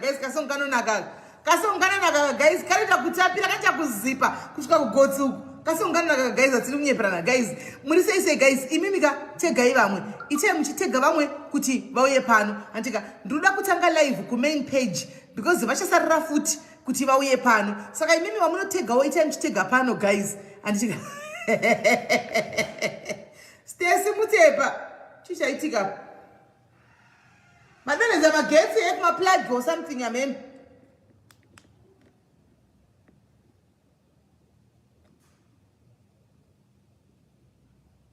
Guys, kasong kanonaka. Kasong kanonaka guys, kanoita kutapira, kanoita kuzipa kusvika kugotsi uku. Kasong kanonaka guys, atiri kunyeperana guys. Muri sei sei guys, imimi ka tegai vamwe. Itai muchitega vamwe kuti vauye pano. Andika, ndinoda kutanga live ku main page because vachasarira futi kuti vauye pano. Saka imimi vamunotegawo itai muchitega pano guys. Andika. Stacy Mutepa, chichaitika. Madonhedza magetsi ekumaplug or something amen.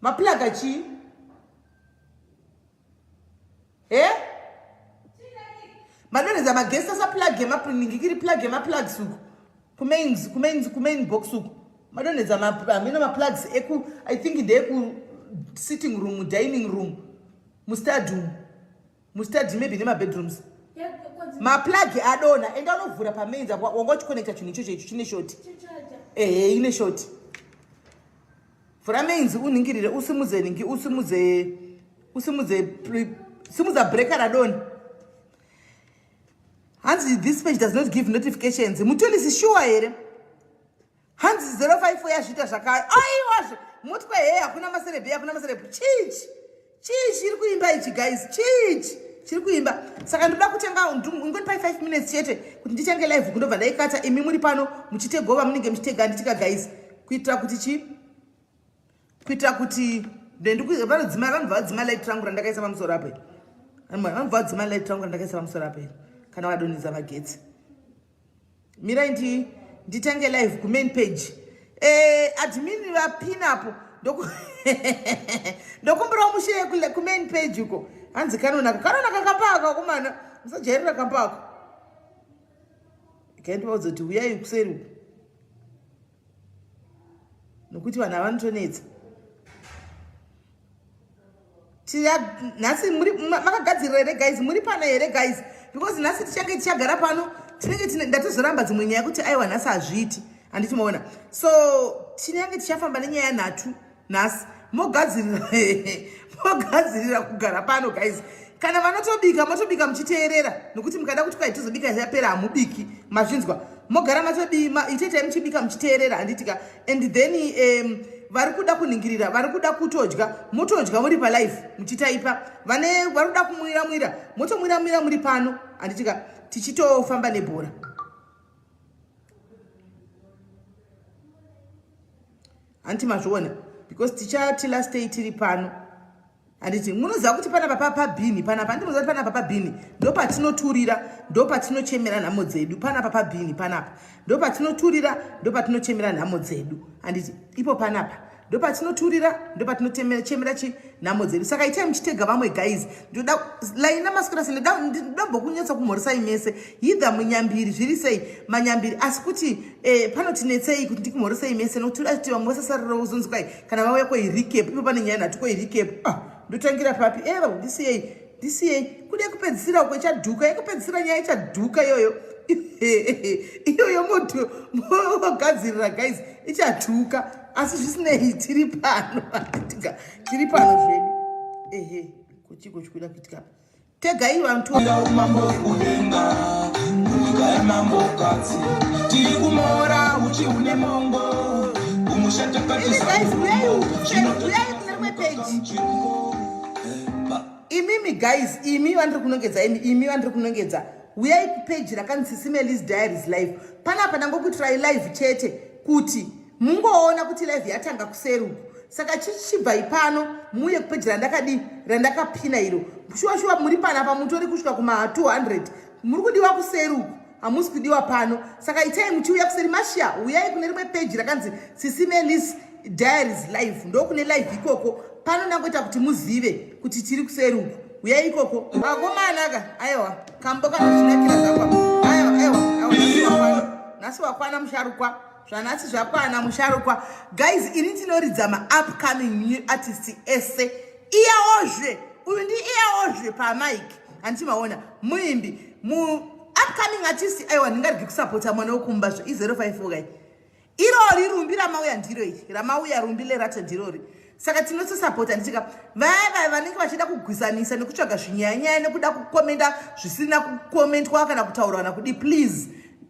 Maplug achii? Eh? Madonhedza magetsi asaplug emaplug plug emaplugs uku. Kumains kumains kumain box uku. Madonhedza hameno maplugs eku I think ndeeku sitting room, dining room. Mustard umu. Mustard maybe nemabedrooms. Maplug adonha enda unovhura pamains apo wanga uchiconnecta chinhu ichocho icho chine shoti. Ehe ine shoti. Vhura mains uningirire usimudze ningi usimudze usimudze simudza breaker radonha. Hanzi this page does not give notifications. Mutulisi sure here? Hanzi 054 yazviita zvakare. Aiwazve mutwe heye hakuna maserebhe hakuna maserebhe. Chichi. Chii chiri kuimba ichi guys? Chii chiri kuimba? Saka ndoda kutenga ungonipai 5 minutes chete kuti nditenge live kundobva ndaikata imi muri pano muchitegova munenge muchitega nditika guys kuitira kuti chii? Kuitira kuti vanodzima vanobva vadzima light rangu randakaisa pamusoro apa. Vanobva vadzima light rangu randakaisa pamusoro apa kana vadonhedza magetsi. Mirai ndi nditange live ku main page. Eh admin vapina apo. Ndoku Ndokumbira mushe ku main page uko. Hanzi kanonaka. Kanonaka kambaka kumana. Musajairira kambaka. Kaendivaudza kuti uyai kuseri uko. Nokuti vanhu avanotonetsa. Nhasi muri makagadzirira here guys? Muri pano here guys? Because nhasi tichange tichagara pano tinenge tine ndatozoramba dzimwe nyaya kuti aiwa nhasi hazviiti handiti maona. So tinenge tichafamba nenyaya nhatu nhasi. Mogadzirira mogadzirira kugara pano guys. Kana vanotobika motobika muchiteerera nokuti mukada kuti kwai tozobika yapera hamubiki mazvinzwa. Mogara matobima itaitai muchibika muchiteerera handiti ka. And then vari kuda kuningirira vari kuda kutodya motodya muri palive muchitaipa vane vari kuda kumwira mwira motomwira mwira muri pano handiti ka tichitofamba nebhora. Hanti mazviona because tichati last day tiri pano handiti munoziva kuti panapa pabhini panapa handiti munoziva kuti panapa pabhini ndopatinoturira ndopatinochemera nhamo dzedu panapa pabhini panapa ndopatinoturira ndopatinochemera nhamo dzedu handiti ipo panapa ndopatinoturira ndopatinochemera chi nhamo dzedu. Saka itai muchitega vamwe guys. Ndoda laina maswera sei ndoda kumhoresai mese yidha munyambiri zviri sei manyambiri asi kuti panotinetsei kuti ndikumhoresei mese nokuti toda kuti vamwe vasasarira kuzonzi kwai kana vauya koi recap ipo pane nyaya nhatu koi recap. Ndotangira papi? Ndisiyei ndisiyei kude kupedzisira uko ichadhuka yekupedzisira nyaya ichadhuka iyoyo. Iyoyo moto mogadzirira guys ichadhuka asi zvisinei tiri pano tiri pano zvedu. Ehe kuchiko chikuda kuitika tegai vantu umambo wekudenga munyika yamambokadzi tiri kumora uchi une mongo kumusha guys uyai kune rimwe page. Imimi guys imi vandiri kunongedza imi imi vandiri kunongedza uyai kupeji rakanzi Sisi Melly's Diaries live. Panapa ndangokuitirai live chete kuti mungoona kuti live yatanga kuseri uku. Saka chichibvai pano muuye kupeji randakadi randakapina iro. Shuwa shuwa muri panapa mutori kusvika kuma 200 muri kudiwa kuseri uku hamusi kudiwa pano. Saka itai muchiuya kuseri mashia uyai kune rimwe peji rakanzi Sisi Melly's Diaries live ndokune live ikoko. Pano ndangoita kuti muzive kuti tiri kuseri uku. Uyai ikoko. Vakomana ka aiwa kambo kanozvinakira zvakwa. Aiwa aiwa aiwa nhasi wakwana musharukwa. Zvanhasi zvakwana musharukwa. Guys ini ndinoridza ma upcoming new artist ese. Iyawozve uyu ndi iyawozve pa mic. Handiti maona muimbi mu upcoming artist aiwa ndingarege kusapota mwana wekumba zve i 054 kai. Irori rumbi ramauya ndiro iri ramauya rumbi lerato ndirori. Saka tinotosapota ndichika vaya vaya vanenge vachida kugwisanisa nekutsvaga zvinyayanyaya nekuda kukomenda zvisina kukomentwa kana kutaurwa kana kudi, please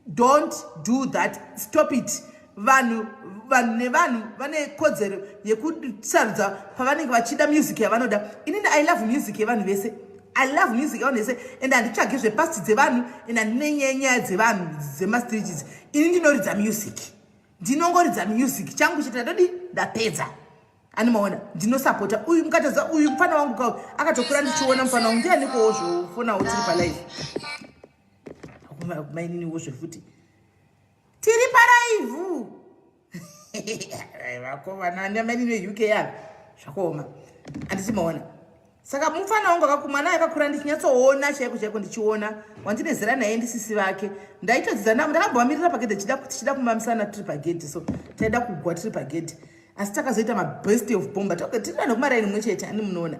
don't do that, stop it. Vanhu vanhu nevanhu vane kodzero yekusarudza pavanenge vachida music yavanoda. Inini I love music yevanhu vese, I love music yevanhu vese, and handitsvagi zvepasti dzevanhu, and handine nyaya dzevanhu dzemastreets. Ini ndinoridza music, ndinongoridza music changu chete. Ndadodi ndapedza, animaona ndinosapota uyu. Mukataza uyu mufana wangu kau akatokura ndichiona mufana wangu ndianikowo zvofonawo tiri palive maininiwo zvefuti tiri palive vakomana namainini veUK ava zvakaoma, handiti maona? Saka mufana wangu mwana akakura ndichinyatsoona chaiko chaiko, ndichiona wandine zera naye ndisisi vake. Ndaitodzidza navo, ndakambovamirira pagedhe tichida kumamisana tiri pagedhe, so taida kugwa tiri pagedhe, asi takazoita mabest of bomba tiri vanhu kumaraini mumwe chete, ani munoona?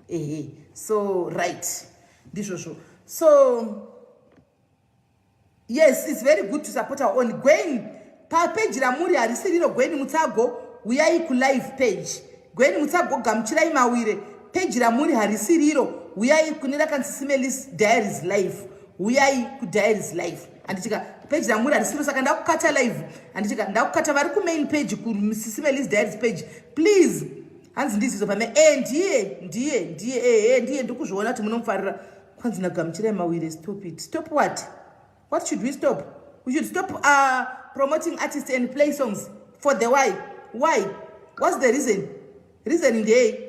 Ehe, so right, ndizvozvo. So yes, it's very good to support our own. Gwen, papeji ramuri harisiriro. Gweni Mutsago, uyai kulive page. Gweni Mutsago, Gamuchirai Mawire, peji ramuri harisiriro. Uyai kune rakanzi Simelis Diaries Live, uyai kuDiaries Live, handitika? Peji ramuri harisiro, saka ndakukata live, handitika? Ndakukata. Vari kumain page, kuSimelis Diaries page, please. Hanzi ndizizo pame e ndiye ndiye ndiye, ehe, ndiye. Ndikuzviona kuti munomufarira. Kwanzi naGamuchirai Mawire, stop it. Stop what? What should we stop? We should stop promoting artists and play songs for the why? Why? What's the reason? Reason ndei?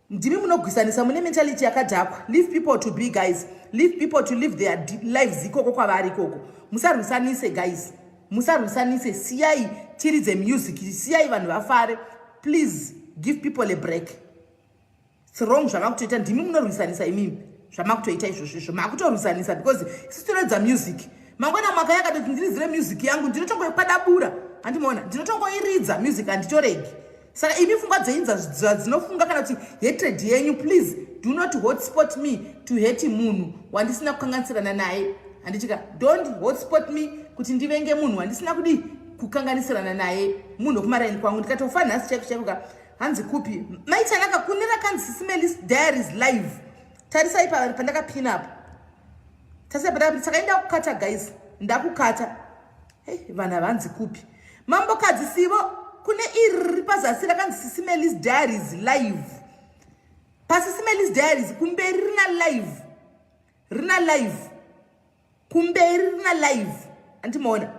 Ndimi munogwisanisa, mune mentality yakadhakwa. Leave people to be, guys. Leave people to live their lives ikoko kwavari ikoko. Musarwisanise, guys, musarwisanise. Siyai tiridze music, siyai vanhu vafare. Please give people a break. It's wrong zvamakutoita. Ndimi munorwisanisa imimi zvamakutoita izvozvo izvo, makutorwisanisa, because isu tinoridza music. Mangwana mwaka yakatoti ndiridzire music yangu, ndinotongoipadabura, handimaona? Ndinotongoiridza music, handitoregi. Saka imi pfungwa dzenyu dzinofunga kana kuti hatred yenyu, please do not hotspot me to hate munhu wandisina kukanganisirana naye, handitika? Don't hotspot me kuti ndivenge munhu wandisina kudi kukanganisirana naye, munhu wekumaraini kwangu. Ndikatofa nhasi chaiko chaiko ka. Hanzi kupi maitanaka? Kune rakanzi Simelis Diaries Live. Tarisai pandakapina apo, tarisai pandakapina. Saka indakukata, guys, ndakukata. Hey, vanhu havanzi kupi? Mambokadzi Sivo, kune iri riri pazasi rakanzi Sisimelis Diaries Live. PaSisimelis Diaries kumberi rina live, rina live kumberi, rina live, andimaona?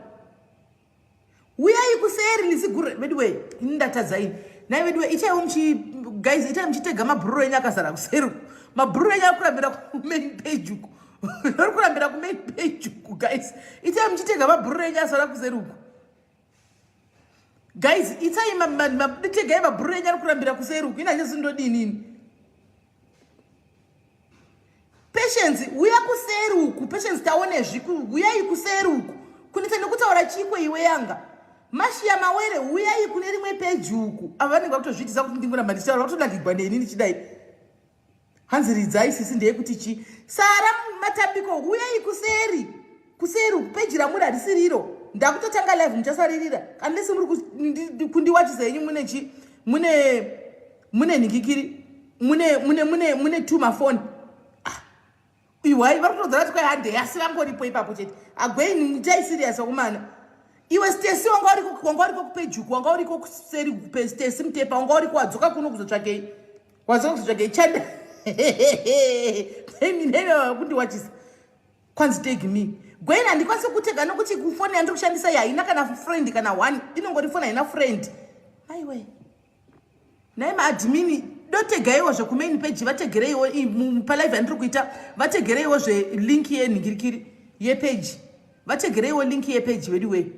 Uyai kuseri lisigure. Veduwe, ini ndatadza ini. Nai veduwe, itaiwo muchi, guys, itai muchitega mabhururu enyu akazara kuseri. Mabhururu enyu ari kurambira kumain page uku, ari kurambira kumain page uku. Guys, itai muchitega mabhururu enyu azara kuseri uku. Guys, itai tegai mabhururu enyu ari kurambira kuseri uku. Ina chezindodinini? Patience, uya kuseri uku. Patience, taonezvi, uyai kuseri uku. Kunita nekutaura chikwe iwe yanga Mashiya Mawere, uyai kune rimwe peji uku. Ava vanenge vakutozviitisa kuti ndingoramba ndichitaura, vakutonakigwa neni ndichidai. Hanzi ridzai sisi, ndeyekuti chi Sara Matambiko, uyai kuseri, kuseri uku. Peji ramuri harisiriro. Ndakutotanga live, muchasaririra unless muri kundiwachisa henyu. Mune chi mune nhingikiri, mune two mafoni. Ah, ihwai vari kutodzora kuti kwai handei, asi vangoripo ipapo chete. Agweni, mutai serious vakomana. Iwe Stesi, wanga uriko kupejuku, wanga uriko kuseri. Stesi Mutepa, wanga uriko, wadzoka kuno kuzotsvakei? Wadzoka kuzotsvakei? Chanda mineve kundiwachisa. Kwanzi tag me. Gwen, handikwanisi kutega nokuti kufoni yandiri kushandisa iyi haina kana friend kana one, inongori foni haina friend. Aiwe, nai maadmin, dotegaiwo zvekumain page, vategereiwo palive yandiri kuita, vategereiwo zvelink yenhingirikiri yepeji, vategereiwo link yepeji. Vedu wei,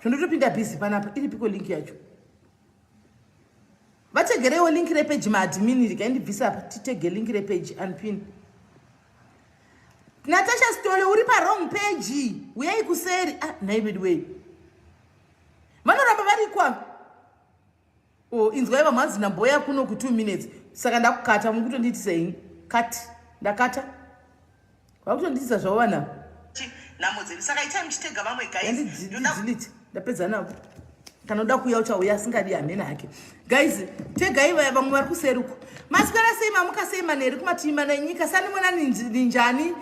zvondotopinda busy panapa. Iripiko link yacho? Vategereiwo link repeji, maadmin. Rikaindibvisa apa, titege link repeji, unpin. Natasha Stole, uri pawrong page, uyai kuseri. Ah, nhai vedu wei, vanoramba varikwa. O, inzwai vamhanzi, ndamboya kuno ku2 minutes, saka ndakukata. Mukutondiitisa ini kati ndakata, vakutondiitisa zvavo vanhu. Nhamo dzedu, saka itai muchitega vamwe, guys. Yandidelete, ndapedza navo. Kana uda kuuya uchauya, asingadi hamene hake. Guys, tegai vaya vamwe vari kuseri uko. Maswera sei, mamuka sei manheru kumativi mana enyika? Sani mona ninjani,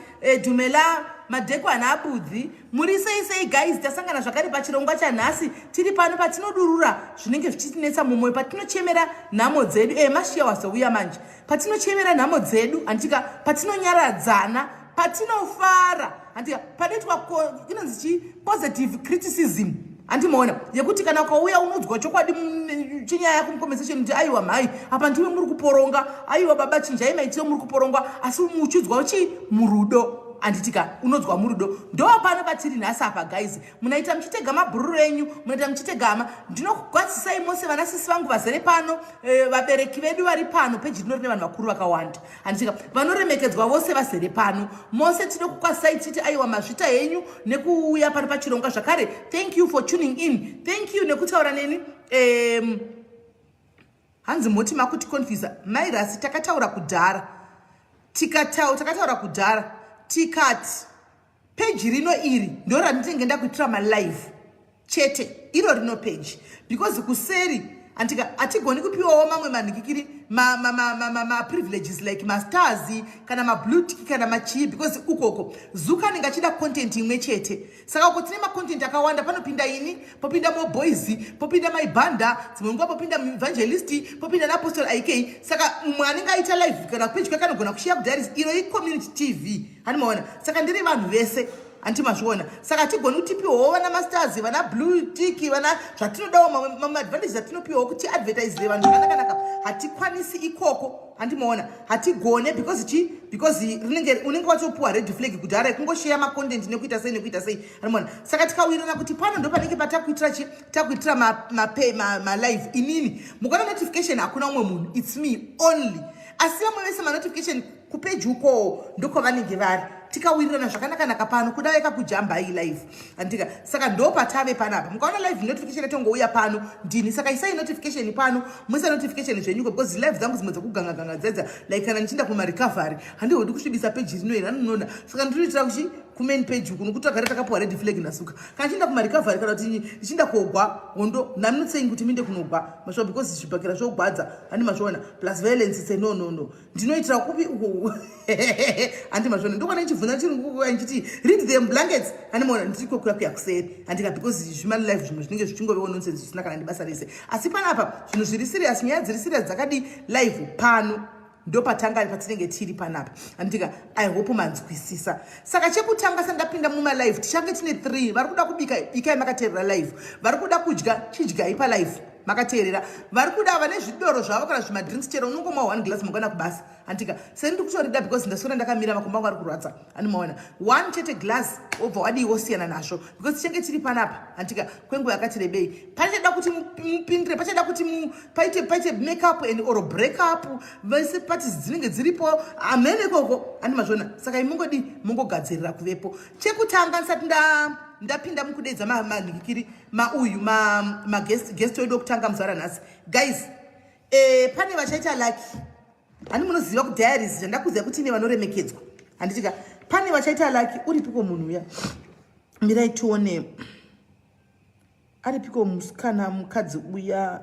dhumela madheko ana abudzi. Muri sei sei guys? Tasangana zvakare pachirongwa chanhasi. Tiri pano patinodurura zvinenge zvichitinetsa mumwoyo, patinochemera nhamo dzedu. Mashiya wazouya manje. Patinochemera nhamo dzedu, handitika, patinonyaradzana, patinofara, handitika, panoitwa inonzi chii, positive criticism, handimaona, yekuti kana ukauya unodzwa chokwadi chinyaya yako mucomment kuti aiwa mhai, apa ndiwe muri kuporonga, aiwa baba, chinjai maitiro, muri kuporongwa, asi muchiudzwa chi murudo, handitika, unodzwa murudo. Ndo pano patiri nhasi apa guys. Munaita muchitega mabhururu enyu, munaita muchitegama. Ndinokukwazisai mose vanasisi vangu vazere pano, vabereki vedu vari pano. Peji rino rine vanhu vakuru vakawanda, handitika, vanoremekedzwa vose vazere pano. Mose tinokukwazisai tichiti aiwa, mazvita henyu nekuuya pano pachirongwa zvakare. Thank you for tuning in, thank you nekutaura neni. Hanzi moti makuti confusa mairasi. Takataura kudhara, takataura kudhara tikati peji rino iri ndo randinenge ndakuitira malive chete, iro rino peji, because kuseri andika hatigoni kupiwawo mamwe manhikikiri maprivileges like mastars kana mablue tick kana machii, because ukoko Zuka anenge achida content imwe chete. Saka uko tine macontent akawanda. Panopinda ini, popinda moboys, popinda maibhanda, dzimwe nguva popinda evangelist, popinda naapostle ik. Saka mumwe anenge aita live kana peji kwake anogona kushiya kudiaries. Iro icommunity TV, handimaona? Saka ndiri vanhu vese, handiti mazviona? Saka hatigoni kuti tipiwawo vana mastars, vana blue tick, vana zvatinodawo, mamwe advantages atinopiwawo kuti tiadvertisire vanhu zvakanakanaka, hatikwanisi ikoko, handimaona? Hatigone because chi because rinenge unenge watopiwa red flag kuti arai kungosheya macontent nekuita sei nekuita sei, handimaona? Saka tikawirirana kuti pano ndo panenge patakuitira chi takuitira malive ma, ma inini mukaona notification hakuna umwe munhu, it's me only, asi vamwe vese manotification kupeji ukowo ndokwavanenge vari. Tikawirirana zvakanakanaka pano, kuda vekakujambai live, andika. Saka ndo patave panapa. Mukaona live notification yatongouya pano, ndini. Saka isai notification pano, muisa notification zvenyuko, because live dzangu dzimwe dzekugangaganga dzedza, like kana ndichienda kumarecovery, handihodi kusvibisa peji rino iri, anonoona. Saka ndinoitira kuchi kumain page uku, nokuti tagara takapiwa red flag nasuka. Kana ndichienda kumarecovery kana kuti ndichienda kogwa hondo, I'm not saying kuti minde kunogwa masvo, because zvibhakera zvogwadza, handi mazviona? Plus violence, say no, no, no. Ndinoitira kupi uku, handi mazviona? Ndokwana ndichibvunza chirungu ndichiti read them blankets, handimaona? Ndichikokuya kuya kuseri, handika, because zvimalive zvimwe zvinenge zvichingovewo nonsense zvisina kana ndibasa rese. Asi panapa zvinhu zviri serious, nyaya dziri serious dzakadi live pano, ndopatanga patinenge tiri panapa, handika? I hope manzwisisa. Saka chekutanga sandapinda mumalive, tichange tine 3. Vari kuda kubika, bikai makateerera live. Vari kuda kudya, chidyai palive makateerera. Vari kuda, vane zvidoro zvavo kana zvimadrinks, chero unongomwa one glass mangwana kubasa, handika? Seni ndikutorida because ndaswera ndakamira, makumbo angu ari kurwadza, handimaona? One chete glass, wobva wadii, wosiyana nazvo, because tichange tiri panapa, handika, kwenguva yakati rebei. Pachada kuti mupindire, pachada kuti paite make up and or break up, vese parties dzinenge dziripo, hamene ikoko, handi mazviona? Saka imungodi mungogadzirira kuvepo. Chekutanga ndisati ndapinda mukudedza manhikikiri mauyu maguest wedu okutanga muzuva ranhasi, guys, pane vachaita lucky. Handi munoziva kudiaries zvandakuziva kuti ine vanoremekedzwa, handitika? Pane vachaita lucky. Uripiko munhu uya? Mirai tione, aripiko musikana, mukadzi uya?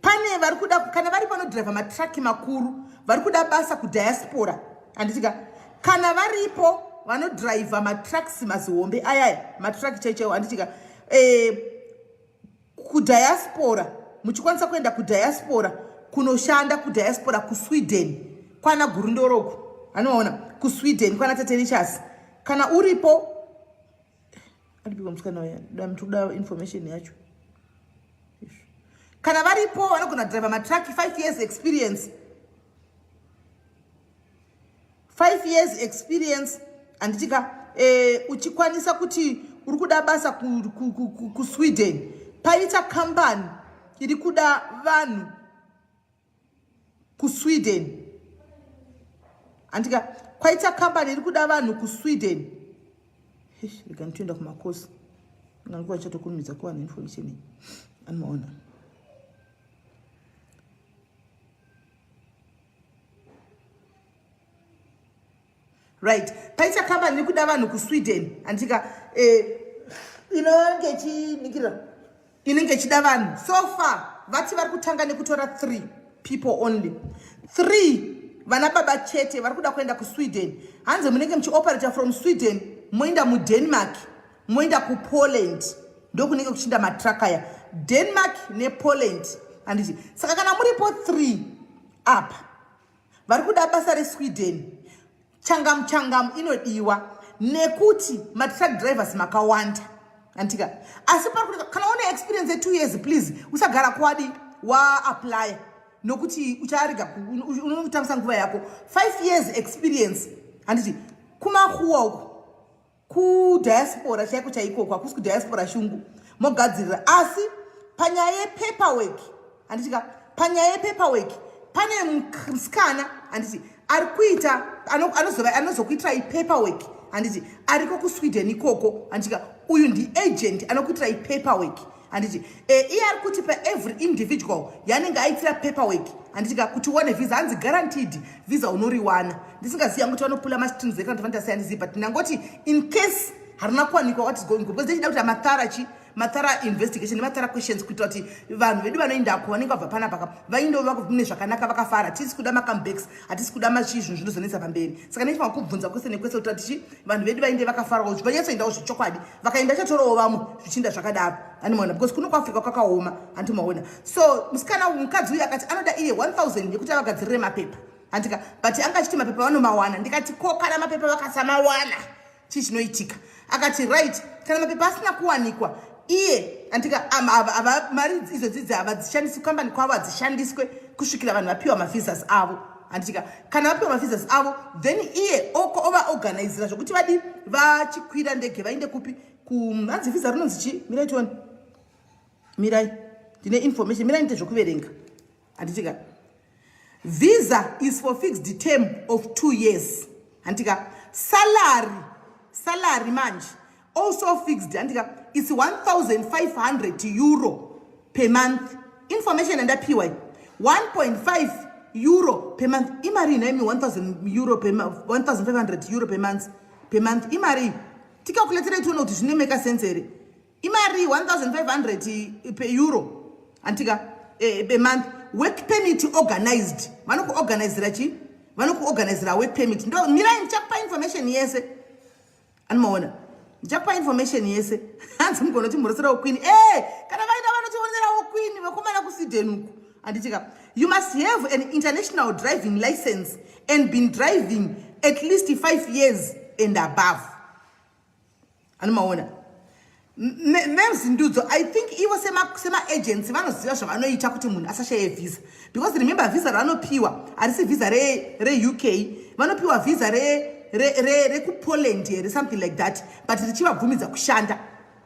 Pane vari kuda, kana vari panodhiraivha matraki makuru, vari kuda basa kudiaspora, handitika? Kana varipo vanodhiraivha matrucks mazihombe ayaya, matraki chaichaiwo, handitika, kudiaspora, muchikwanisa kuenda kudiaspora kunoshanda, kudiaspora kuSweden kwana Gurundoroko, anoona kuSweden kwana Tatenishas, kana uripo. Aripiko musikana uya? Toda information yacho. Kana varipo vanogona kudhiraivha matraki, 5 years experience, 5 years experience, handitika? Uchikwanisa kuti uri kuda basa kuSweden, paita kambani iri kuda vanhu kuSweden, handika? Kwaita kambani iri kuda vanhu kuSweden. Rega nditoenda kumakosi, nganguva ndichatokurumidza kuwana information iyi, anomaona? Right, paita kambani iri kuda vanhu kuSweden, handika? Inonge ichinikirira. Inenge ichida vanhu. So far vati vari kutanga nekutora 3 people only. 3 vana baba chete vari kuda kuenda kuSweden. Hanzi munenge muchioperata from Sweden moenda muDenmark, moenda kuPoland, ndokunenge kuchinda matruck aya, Denmark nePoland, handiti? Saka kana muripo 3 apa vari kuda basa reSweden, changamu changamu inodiwa nekuti matruck drivers makawanda, antika? Asi kana une experience ye2 years, please usagara kwadi waapply, nokuti ucharega unotambisa nguva yako. 5 years experience, handiti? Kumahuwa uku, kudiaspora chaiko chaikoko, hakusi kudiaspora shungu, mogadzirira. Asi panyaya yepaperwork, handitika, panyaya yepaperwork pane musikana, handiti, ari kuita anozokuitirai paperwork, handiti, ariko kuSweden ikoko, handitika? Uyu ndiagent anokuitirai paperwork, handiti? Iye ari kuti paevery individual yanenge aitira paperwork, handitika, kuti uwane visa, hanzi guaranteed visa unoriwana. Ndisingazivi yangu kuti vanopula mastrings ekana kuti vanoita sei, but ndangoti in case harina kuwanikwa, what is going, because ndechida kuti amathara chi mathara investigation nemathara questions, kuitira kuti vanhu vedu vanoendako vanenge vabva panapa vaindova mune zvakanaka, vakafara. Hatisi kuda macomebacks, hatisi kuda machii, zvinhu zvinozonetsa pamberi. Saka nechifanga kubvunza kwese nekwese kuitira tichi vanhu vedu vainde vakafarawo, vanyatsoendawo zvechokwadi. Vakaenda chatorawo vamwe, zvichinda zvakadaro, handimaona? Because kuno kuAfrica kwakaoma, handimaona? So musikana, mukadzi uyu akati anoda iye 1000 yekuti avagadzirire mapepa, handika? But anga achiti mapepa vanomawana. Ndikati, ko kana mapepa vakasamawana, chii chinoitika? Akati, right, kana mapepa asina kuwanikwa, iye, andika, mari idzo dzidzi havadzishandisi, kambani kwavo hadzishandiswe kusvikira vanhu vapiwa mavisas avo, handitika? Kana vapiwa mavisas avo, then iye ovaorganizira zvokuti vadi vachikwira ndege vainde kupi? Hanzi visa rinonzi chi, mirai tione, mirai, ndine information, mirai ndite zvokuverenga, handitika? Visa is for fixed term of 2 years, handitika? Salary manje also fixed, handika? It's €1500 per month. Information yandapiwa, €1.5 per month. Imari inaimi €1000 per €1500 per month imari? Ticalculatirei tione kuti zvinomeka sense here. Imari 1500 per euro, handika, per month. Work permit organized, vanokuorganizira chi, vanokuorganizira work permit. Ndo mirai, ndichakupa information yese, anomaona? Ndichakupa information yese. Hanzi mugona kuti queen e kana vaida vanotionerawo queen vekomana kuSweden uku, handitika? You must have an international driving license and been driving at least 5 years and above, anomaona? Memzindudzo, I think ivo semaagents vanoziva zvavanoita kuti munhu asashaye visa, because remember, visa ravanopiwa harisi visa reUK, vanopiwa visa rekuPoland here, something like that, but richivabvumidza kushanda.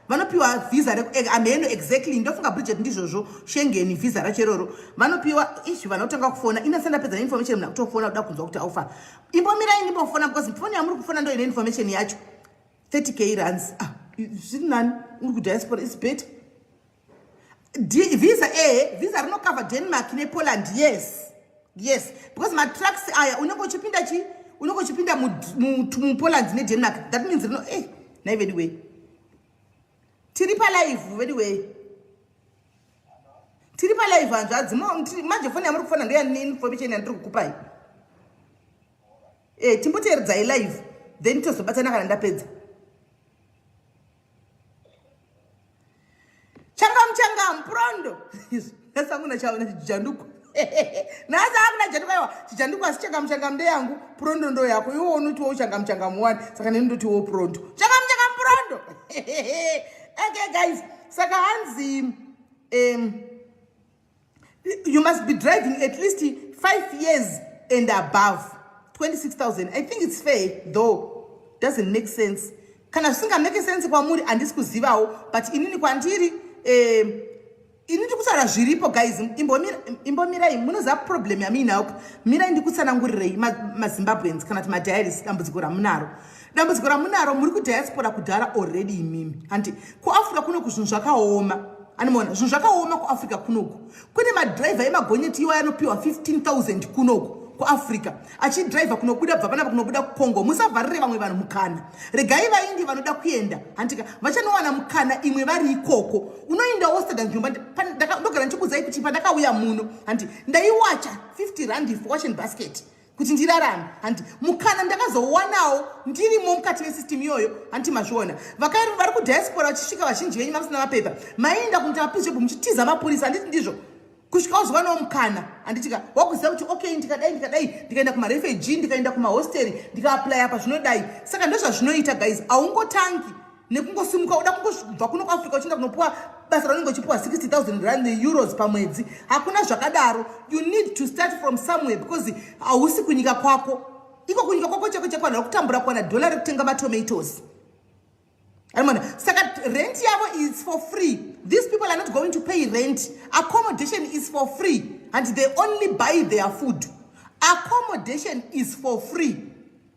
Vanopiwa visa amheno exactly, ndofunga Bridget ndizvozvo, Schengen visa racho iroro vanopiwa. Izvi vanotanga kufona, inasa ndapedza neinformation, munhu akutofona kuda kunzwa kuti aufa. Imbomirai ndimbofona, because foni yamuri kufona ndo ine information yacho. 30K rands, ah, zviri nani uri kudiaspora, is better. Visa, ehe, visa rinokavha Denmark nePoland, yes, because matrucks aya unenge uchipinda chi, unenge uchipinda muPoland neDenmark. That means rino nai vediway, tiri palive vediway, tiri palive, hanzvadzi. Manje foni yamuri kufona ndoyane information yandiri kukupai. Timboteeredzai live, then tozobatsana kana ndapedza. Changamu changamu, purondo. Nhasi chaona chijanduko, nhasi akuna janduko. Aiwa, chijanduko, asi changamu changamu ndeyangu, purondo ndo yako. Iwo unotiwo changamu changamu wani, saka neni ndotiwo purondo. Changamu changamu, purondo. Okay guys, saka hanzi you must be driving at least 5 years and above. 26,000, I think it's fair, though doesn't make sense. Kana zvisingamake sense kwamuri, handisi kuzivawo, but inini kwandiri, ini ndiri kutaura zviripo guys. Imbomirai, munoziva problem yamuinayo. Mirai ndikutsanangurirei, maZimbabweans kana kuti madiaries, dambudziko ramunaro, dambudziko ramunaro, muri kudiaspora kudhara already imimi, handi? KuAfrica kunoku zvinhu zvakaoma, animaona? Zvinhu zvakaoma kuAfrica kunoku. Kune madhiraivha emagonyeti iwa anopiwa 15,000 kunoku. KuAfrica achidhiraivha kunobuda bva panapa kunobuda kuCongo. Musavharire vamwe vanhu mukana. Regai vaindi vanoda kuenda, handika, vachanowana mukana imwe vari ikoko. Unoendawo stada nzvimbo. Ndogara ndichikuudzai kuti pandakauya muno, handi, ndaiwacha 50 rand for washing basket kuti ndirarame, handi. Mukana ndakazowanawo ndirimo mukati mesystem iyoyo, handiti mazviona? Vari kudiaspora vachisvika, vazhinji venyu mamusina mapepa, maienda kunoita mapiece job muchitiza mapurisa, handiti ndizvo? Kusvika wazowanawo mukana, handitika, wakuziva kuti okay, ndikadai, ndikadai, ndikaenda kumarefugee, ndikaenda kumahosteri, ndikaaplya apa, zvinodai. Saka ndozvazvinoita, guys. Haungotangi nekungosimuka uda kungobva kuno kuAfrica uchienda kunopuwa basa raunenge uchipuwa 60 000 rand euros pamwedzi. Hakuna zvakadaro. You need to start from somewhere because hausi kunyika kwako. Iko kunyika kwako chako chako, vanhu vari kutambura kuwana dhola rekutenga matomatoes arimona. Saka rent yavo is for free. These people are not going to pay rent. Accommodation is for free and they only buy their food. Accommodation is for free,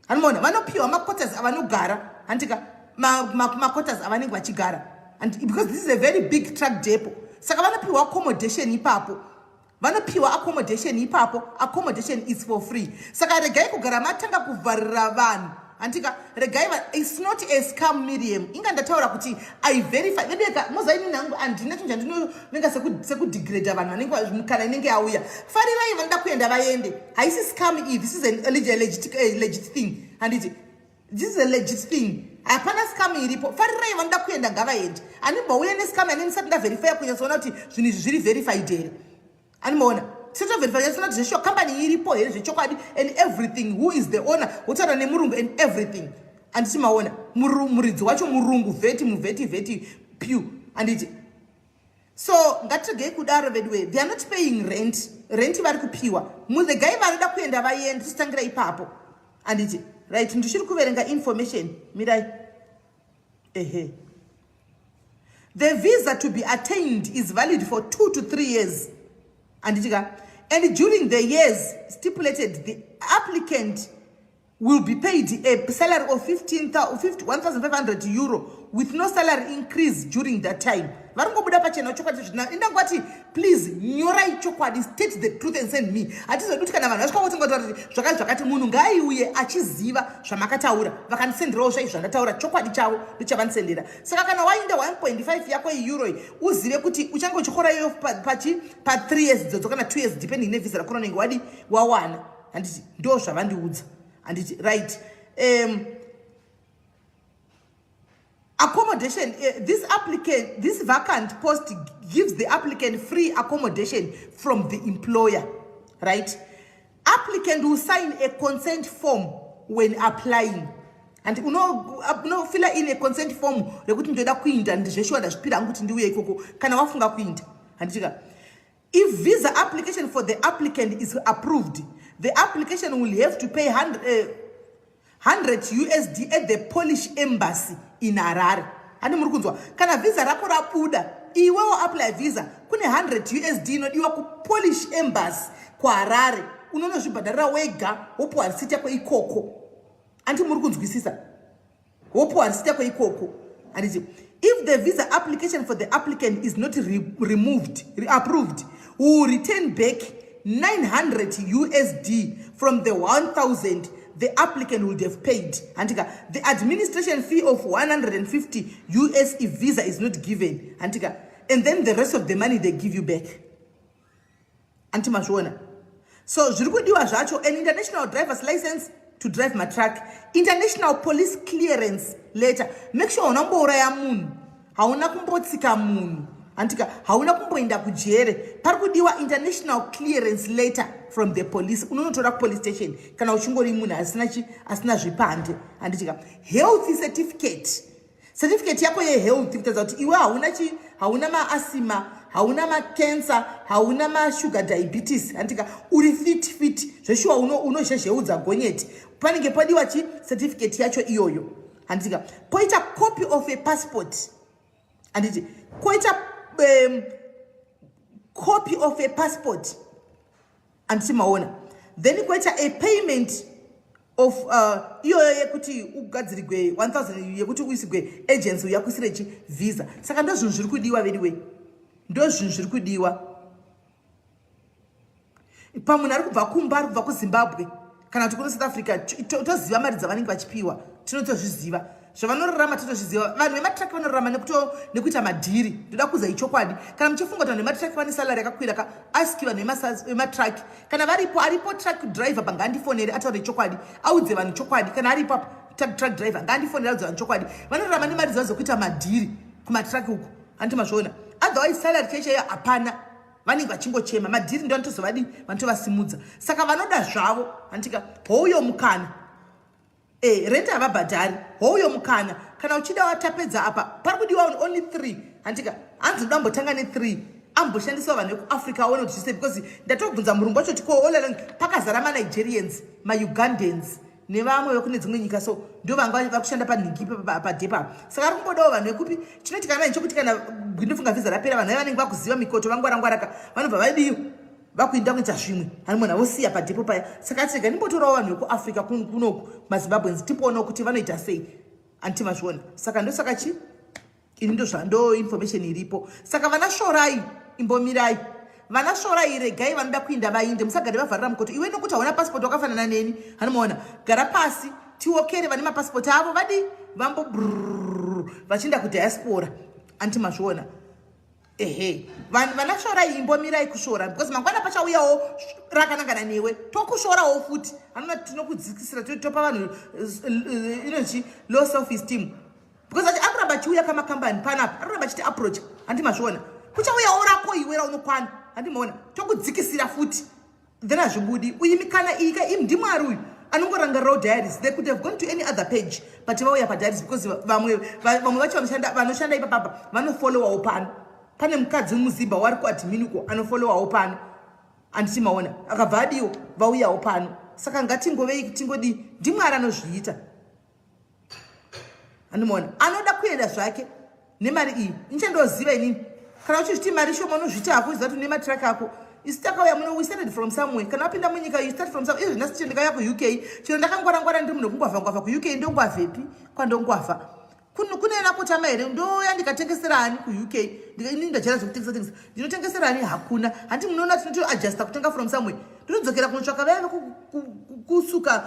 hanimona? Vanopiwa maquarters avanogara, handika, maquarters avanenge vachigara, and because this is a very big truck depot, saka vanopiwa accommodation ipapo. Vanopiwa accommodation ipapo. Accommodation is for free. Saka regai kugara matanga kuvharira vanhu, handika. Regai, it's not a scam, Miriam. Inga ndataura kuti I verify vedeka mozaini nangu. Handina chinhu chandinonenga sekudegrada vanhu vanenge kana inenge yauya. Farirai, vanoda kuenda vaende. Haisi scam iyi. This is a legit thing, handiti? This is a legit thing. Hapana scam iripo. Farirai, vanoda kuenda ngavaende. Handimbouya nescam ane ndisati ndaverifya kunyatsoona kuti zvinhu izvi zviri verified here. Animaona, sitoverify yatsona kuti zvesure kambani iripo here zvechokwadi and everything, who is the owner, wotaura nemurungu and everything, handiti maona? Muridzi wacho murungu, vheti muvheti vheti pew, handiti? So ngatiregei kudaro veduwe. They are not paying rent. Rent vari kupiwa. Muregai vanoda kuenda vaende, tichitangira ipapo, handiti? Right, ndichiri kuverenga information. Mirai, ehe. The visa to be attained is valid for 2 to 3 years, handiti ka? And during the years stipulated, the applicant will be paid a salary of €1500 with no salary increase during that time. Vari ngobuda pachena chokwadi zvina indangwati. Please, nyorai chokwadi. State the truth and send me. Hatizodi kuti kana vanhu vasvika kutingotaura kuti zvakati zvakati. Munhu ngaaiuye achiziva zvamakataura. Vakandisenderawo zvai zvandataura, chokwadi chavo ndochavandisendera. Saka kana wainda 1.5 yako yeeuro, uzive kuti uchange uchikora iyoyo pachi pa3 years idzodzo kana 2 years, depending nevhisa rako rinenge wadi wawana, handiti? Ndo zvavandiudza, handiti? Right. Accommodation, this vacant post gives the applicant free accommodation from the employer, right? Applicant will sign a consent form when applying and unofila in a consent form rekuti ndoda kuinda, ndizveshuwa, ndazvipira hangu kuti ndiuye ikoko kana wafunga kuinda, handitika? If visa application for the applicant is approved, the application will have to pay 100 USD at the Polish Embassy in Harare. Handi muri kunzwa? Kana visa rako rabuda, iwewo apply visa, kune 100 USD inodiwa kuPolish Embassy kuHarare. Unonozvibhadharira wega, wopiwa risiti yako ikoko. Andi muri kunzwisisa? Wopiwa risiti yako ikoko, handiti? If the visa application for the applicant is not re removed re approved, we will return back 900 USD from the 1000 the applicant would have paid, handika? The administration fee of 150 US if visa is not given, handika? And then the rest of the money they give you back. Anti mazviona? So zviri kudiwa zvacho: an international driver's license to drive matruck, international police clearance letter, make sure hauna kumbouraya munhu, hauna kumbotsika munhu, handika, hauna kumboenda kujere. Pari kudiwa international clearance letter from the police. Unonotora kupolice station kana uchingori munhu asina chi asina zvipande, handitika? Health certificate, certificate yako yehealth kutaridza kuti iwe hauna chi hauna maasthma, hauna macancer, hauna masugar diabetes, handika, uri fit fit zveshuwa, unozhezheudza gonyeti. Panenge padiwa chi certificate yacho iyoyo, handitika? Poita copy of a passport, handiti? Koita copy of a passport, handiti maona? Then koita a payment of iyoyo yekuti ugadzirigwe 1000 yekuti uisigwe agency yakuisire chi visa. Saka ndo zvinhu zviri kudiwa, vediwe, ndo zvinhu zviri kudiwa. Pamunhu ari kubva kumba, ari kubva kuZimbabwe kana kuti kuno South Africa, toziva mari dzavanenge vachipiwa, tinotozviziva zvavanorarama, totozviziva. Vanhu vematraki vanorarama nekuita madhiri. Ndoda kuza ichokwadi, kana muchifunga kuti vanhu vematraki vane salary yakakwira ka, aski vanhu vematraki kana varipo. Aripo truck driver pangaandifonere ataure chokwadi, audze vanhu chokwadi. Kana aripo apa truck driver, ngaandifonere audze vanhu chokwadi. Vanorarama nemari dzavo dzekuita madhiri kumatraki uko, handiti mazviona? Otherwise salary chaichaiyo hapana, vanenge vachingochema. Madhiri ndo anotozovadii, vanotovasimudza. Saka vanoda zvavo, handitika? Houyo mukana. Rent havabhadhari. Houyo mukana kana uchida. Watapedza apa, pari kudiwa only three, handika? Hanzi ndoda ambotanga ne3, amboshandiswa vanhu vekuAfrica, aone kuti zvise, because ndatobvunza murungu wacho kuti all along pakazara maNigerians, maUgandans nevamwe vekune dzimwe nyika, so ndo vanga vakushanda panhingi padepa. Saka ari kumbodawo vanhu vekupi. Chinoitika manje chokuti kana gwindofunga vhisa rapera, vanhu vai vanenge vakuziva mikoto, vangwarangwaraka, vanobva vadiyo vakuinda kuita zvimwe, hani munhu vosiya padhepo paya. Saka atirega ndimbotorawo vanhu vekuAfrica kunoku, maZimbabweans, timboonawo kuti vanoita sei, handiti mazviona? Saka ndosaka chi ini ndozvando information iripo. Saka vana svorai, imbomirai. Vana svorai, regai vanoda kuinda vainde, musagare vavharira mukoto. Iwe nokuti hauna pasipoti, wakafanana neni, hanomaona? Gara pasi tiokere vane mapasipoti avo vadi vambo vachienda kudiaspora, handiti mazviona? Ehe, vanhu vanasvorai, imbomirai kusvora, because mangwana pachauyawo rakanangana newe, tokusvorawo futi. Anona tinokudzikisira, topa vanhu inochi low self esteem, because achi akuramba achiuya kamakambani panapa, arikuramba achiti approach, handi mazviona? Kuchauyawo rako iwe raunokwana, handi maona? Tokudzikisira futi, then hazvibudi. Uyi mikana iyi ka, ndimwari uyu anongorangarirawo Diaries. They could have gone to any other page, but vauya paDiaries because vamwe vacho vanoshanda ipapapa vanofollowawo pano. Pane mukadzi muzimba wari kuadmin uko anofollowawo pano, handiti maona? Akabva adiwo, vauyawo pano. Saka ngatingovei tingodi, ndimwari anozviita. Andimaona? Anoda kuenda zvake nemari iyi, nichandoziva inini. Kana uchizviti mari shoma, unozviti hako, uziva kuti une matraki ako. Isu takauya muno, we started from somewhere. Kana wapinda munyika, you start from somewhere. Izvo nhasi chino ndikauya kuUK chino, ndakangwarangwara, ndiri munhu wekungwavha-ngwavha. KuUK ndongwavhepi? Kwandongwavha kunena kutama here? Ndoya ndikatengesera ani kuUK? Ini ndajara zvekutengesa tengesa, ndinotengesera ani? Hakuna. Handi munoona tinotoadjusta kutenga from somewhere? Ndinodzokera kunotsvaka vaya vekusuka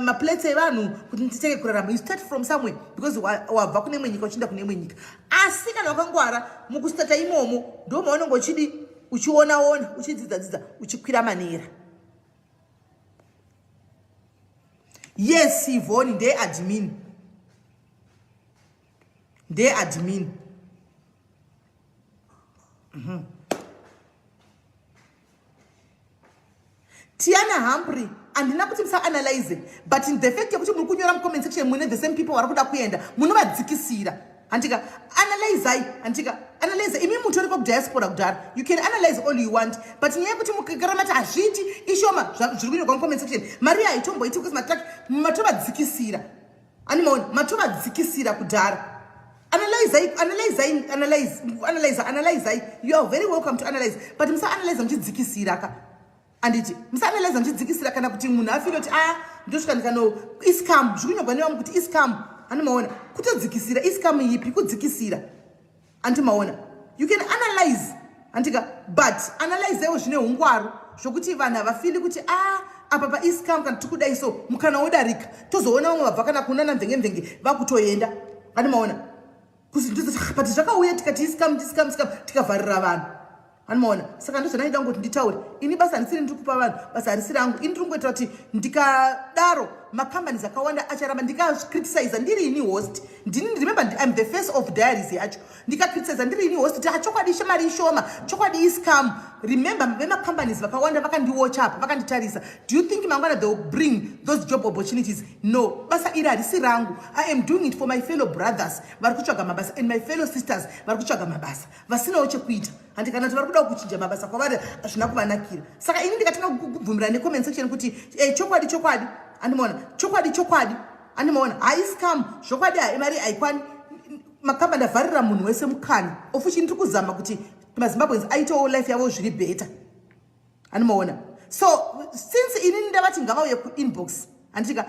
maplates evanhu kuti nditenge kurarama. You start from somewhere because wabva kune imwe nyika uchienda kune imwe nyika. Asi kana wakangwara, mukustarta imomo ndo maunenge uchidi, uchionaona, uchidzidza dzidza, uchikwira manera. Yes, Ivoni ndeadmin, ndeadmin. Tiana Humphrey, handina kuti musaanalyze, but in the fact yekuti muri kunyora mucomment section mune the same people vari kuda kuenda, munovadzikisira, handika? Analyzai, handika? Analyze imi mutoriko kudiaspora kudhara. You can analyze all you want, but nyaya yekuti mukagara mati hazviiti, ishoma zviri kunyorwa mucomment section, mari haitomboiti because matraki matovadzikisira. Animaona? Matovadzikisira kudhara. Analyzai, analyzai, analyze, analyze, analyzai. You are very welcome to analyze, but musaanalyze muchidzikisira ka, handiti? Musaanalyze muchidzikisira, kana kuti munhu afile kuti a ndosvika ndikano iscam. Zviri kunyorwa nevamwe kuti iscam, handimaona? Kutodzikisira. Iscam ipi? Kudzikisira, handimaona? You can analyze, handika? But analyzewo zvine ungwaru, zvokuti vanhu havafili kuti a apa paiscam kana tikudai so, mukana wodarika, tozoona vamwe vabva kana kunana mvenge mvenge vakutoenda, handimaona? But zvakauya tikati iscam, iscam, scam, tikavharira vanhu, handimaona? Saka ndozvandaida kungoti nditaure ini. Basa handisiri ndiri kupa vanhu, basa harisi rangu. Ini ndiri kungoitira kuti ndikadaro macompanies akawanda acharamba. Ndikacriticiza ndiri ini host, ndini, remember I'm the face of Diaries yacho, ndikacriticiza ndiri ini host kuti achokwadi mari ishoma, chokwadi iscam, remember vemacompanies vakawanda vakandiwatcha apa, vakanditarisa. Do you think mangwana they will bring those job opportunities? No. Basa iri harisi rangu. I am doing it for my fellow brothers vari kutsvaga mabasa and my fellow sisters vari kutsvaga mabasa, vasinawo chekuita, handi? Kana kuti vari kuda kuchinja mabasa kwavari, hazvina kuvanakira. Saka ini ndikatanga kubvumira necomment section kuti chokwadi, chokwadi, handimaona? Chokwadi, chokwadi, handimaona? Haiscam zvokwadi, mari haikwani. Makamba ndavharira munhu wese mukana ofuchi. Ndiri kuzama kuti maZimbabweans aitewo life yavo zviri better, handimaona? So since inini ndavati ngavauye kuinbox, handitika?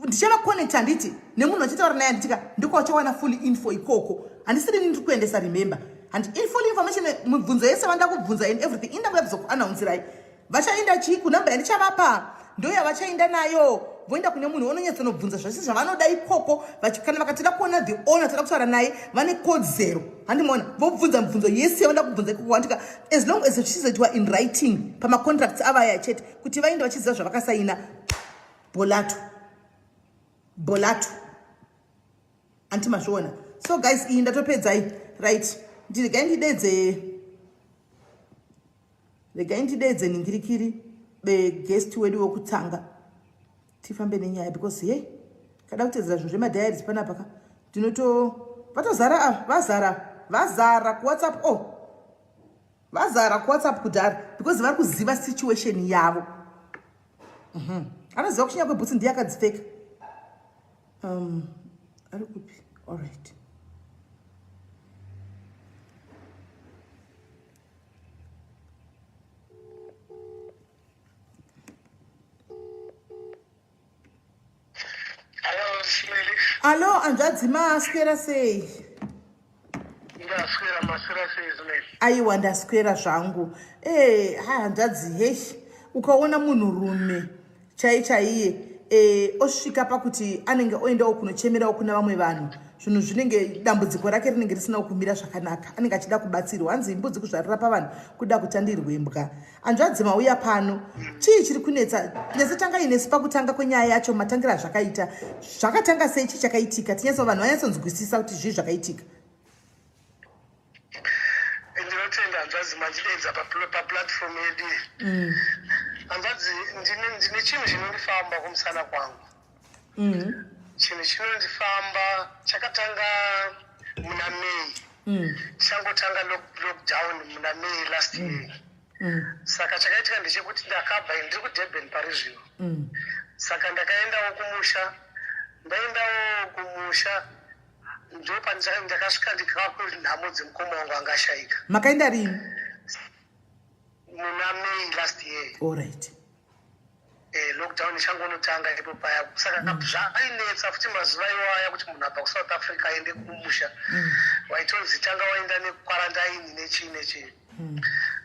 Ndichavaconnect, handiti, nemunhu vachitaura naye, handitika? Ndikwachawana full info ikoko. Handisiri ini ndiri kuendesa, remember, handi? Full information, mibvunzo yese vanda kubvunza and everything, inda kuya kuzokuannouncerai. Vachaenda chii kunhamba yandichavapa ndoyavachaenda nayo voenda kune munhu vononyatsonobvunza zvese zvavanoda ikoko. Kana vakatida kuona the owner, toda kutaura naye, vane kodzero, handimaona, vobvunza mibvunzo yese yavanoda kubvunza ikoko. Wandika as long as zvichizoitwa in writing pamacontracts avaya chete, kuti vaende vachiziva zvavakasaina. Bolato bolato, anti mazviona. So guys, iyi ndatopedzai, right? Ndiregai ndidedze, regai ndidedze ningirikiri beguest wedu wekutanga, tifambe nenyaya, because hey, kada kutedzera zvinhu zvemadiaries panapa ka, ndinoto vatozara ava, vazara, vazara kuWhatsApp. Oh, vazara kuWhatsApp kudhara because vari kuziva situation yavo. Anoziva kuchinya kwebhutsi ndiye akadzipfeka. Ari kupi? Allright. Alo, hanzvadzi, maswera sei? Ndaswera, maswera sei, Zimeli? Aiwa, ndaswera zvangu. E, ha, hanzvadzi, hei, ukaona munhurume chai chaiye osvika pakuti anenge oendawo kunochemerawo kuna vamwe vanhu, zvinhu zvinenge dambudziko rake rinenge risina kumira zvakanaka, anenge achida kubatsirwa. Hanzi mbudzi kuzvarira pavanhu kuda kutandirwe mbwa. Hanzvadzi, mauya pano, chii chiri kunetsa? Nyatsotangai nesu pakutanga kwenyaya yacho, matangira azvakaita, zvakatanga sei, chii chakaitika, tinyatso vanhu vanyatsonzwisisa kuti zvii zvakaitika. Ndinotenda, hanzvadzi, mandidedza paplatform yedu. Hanzvadzi, ndine chinhu chinondifamba kumusana kwangu. Chinhu chinondifamba chakatanga muna May. Tichangotanga lockdown muna May last year. Saka chakaitika ndechekuti ndakabva, ndiri kuDurban pari zvino. Saka ndakaendawo kumusha, ndaendawo kumusha, ndopandakasvika ndikakunhamo dzemukoma wangu anga ashayika. Makaenda rini? Muna May last year. Allright. Lockdown ichangonotanga ipo paya. Saka zvainetsa futi mazuva iwaya kuti munhu abva kuSouth Africa aende kumusha. Waitonzi tanga waenda nekwarandaini, nechii nechii.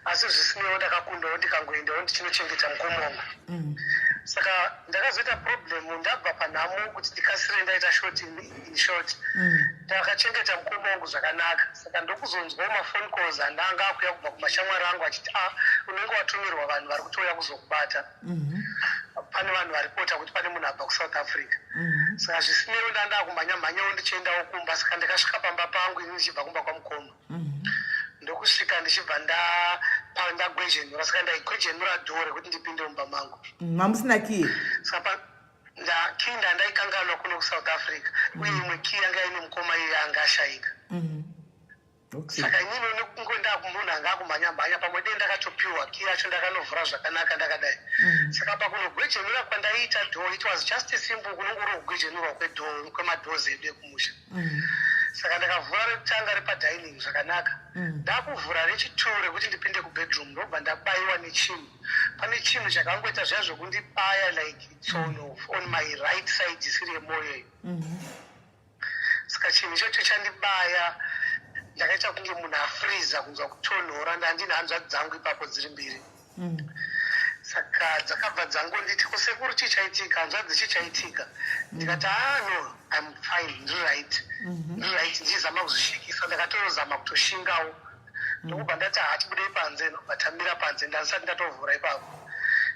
Asi zvisinewo, ndakakundawo, ndikangoendawo ndichinochengeta mukoma wangu. Saka ndakazoita problem ndabva panhamo, kuti ndikasire ndaita short, in short, ndakachengeta mukoma wangu zvakanaka. Saka ndokuzonzwawo mafone calls andanga akuya kubva kumashamwari angu achiti, "A, unenge watumirwa vanhu vari kutouya kuzokubata. Pane vanhu varipota kuti pane munhu abva kuSouth Africa." Saka zvisinewo, ndanda kumhanya mhanyawo ndichiendawo kumba. Saka ndakasvika pamba pangu ini ndichibva kumba kwamukoma, ndokusvika ndichibva ndagwejenura. Saka ndaigwejenura door rekuti ndipinde mumba mangu. Mamusina kiye? Saka key ndandaikanganwa kuno kuSouth Africa, uye imwe key yanga ine mukoma iye anga ashayika. Saka inini nekungoenda munhu anga akumhanya mhanya, pamwe dei ndakatopiwa key yacho, ndakanovhura zvakanaka ndakadai. Saka pakunogwejenura kwandaiita door, it was just simple, kunongori kugwejenurwa kwedoor, kwemadoors edu ekumusha. Saka ndakavhura rekutanga repadining zvakanaka. Ndakuvhura rechitwo rekuti ndipinde kubedroom, ndobva ndabayiwa nechinhu. Pane chinhu chakangoita zviya zvekundibaya like tsono on my right side isiri yemwoyo iyi. Saka chinhu ichocho chandibaya, ndakaita kunge munhu afreeza, kunzwa kutonhora. Ndandine hanzvadzi dzangu ipapo dziri mbiri. Saka dzakabva dzangonditi, "Kusekuru, chii chaitika? Hanzvadzi, chii chaitika?" Ndikati, "Ah, no, I'm fine, ndiri right, ndiri right." Ndichizama kuzvishikisa, ndakatozama kutoshingawo. Ndokubva ndati, "Hatibudei panze." Ndobva tamira panze, ndandisati ndatovhura ipapo,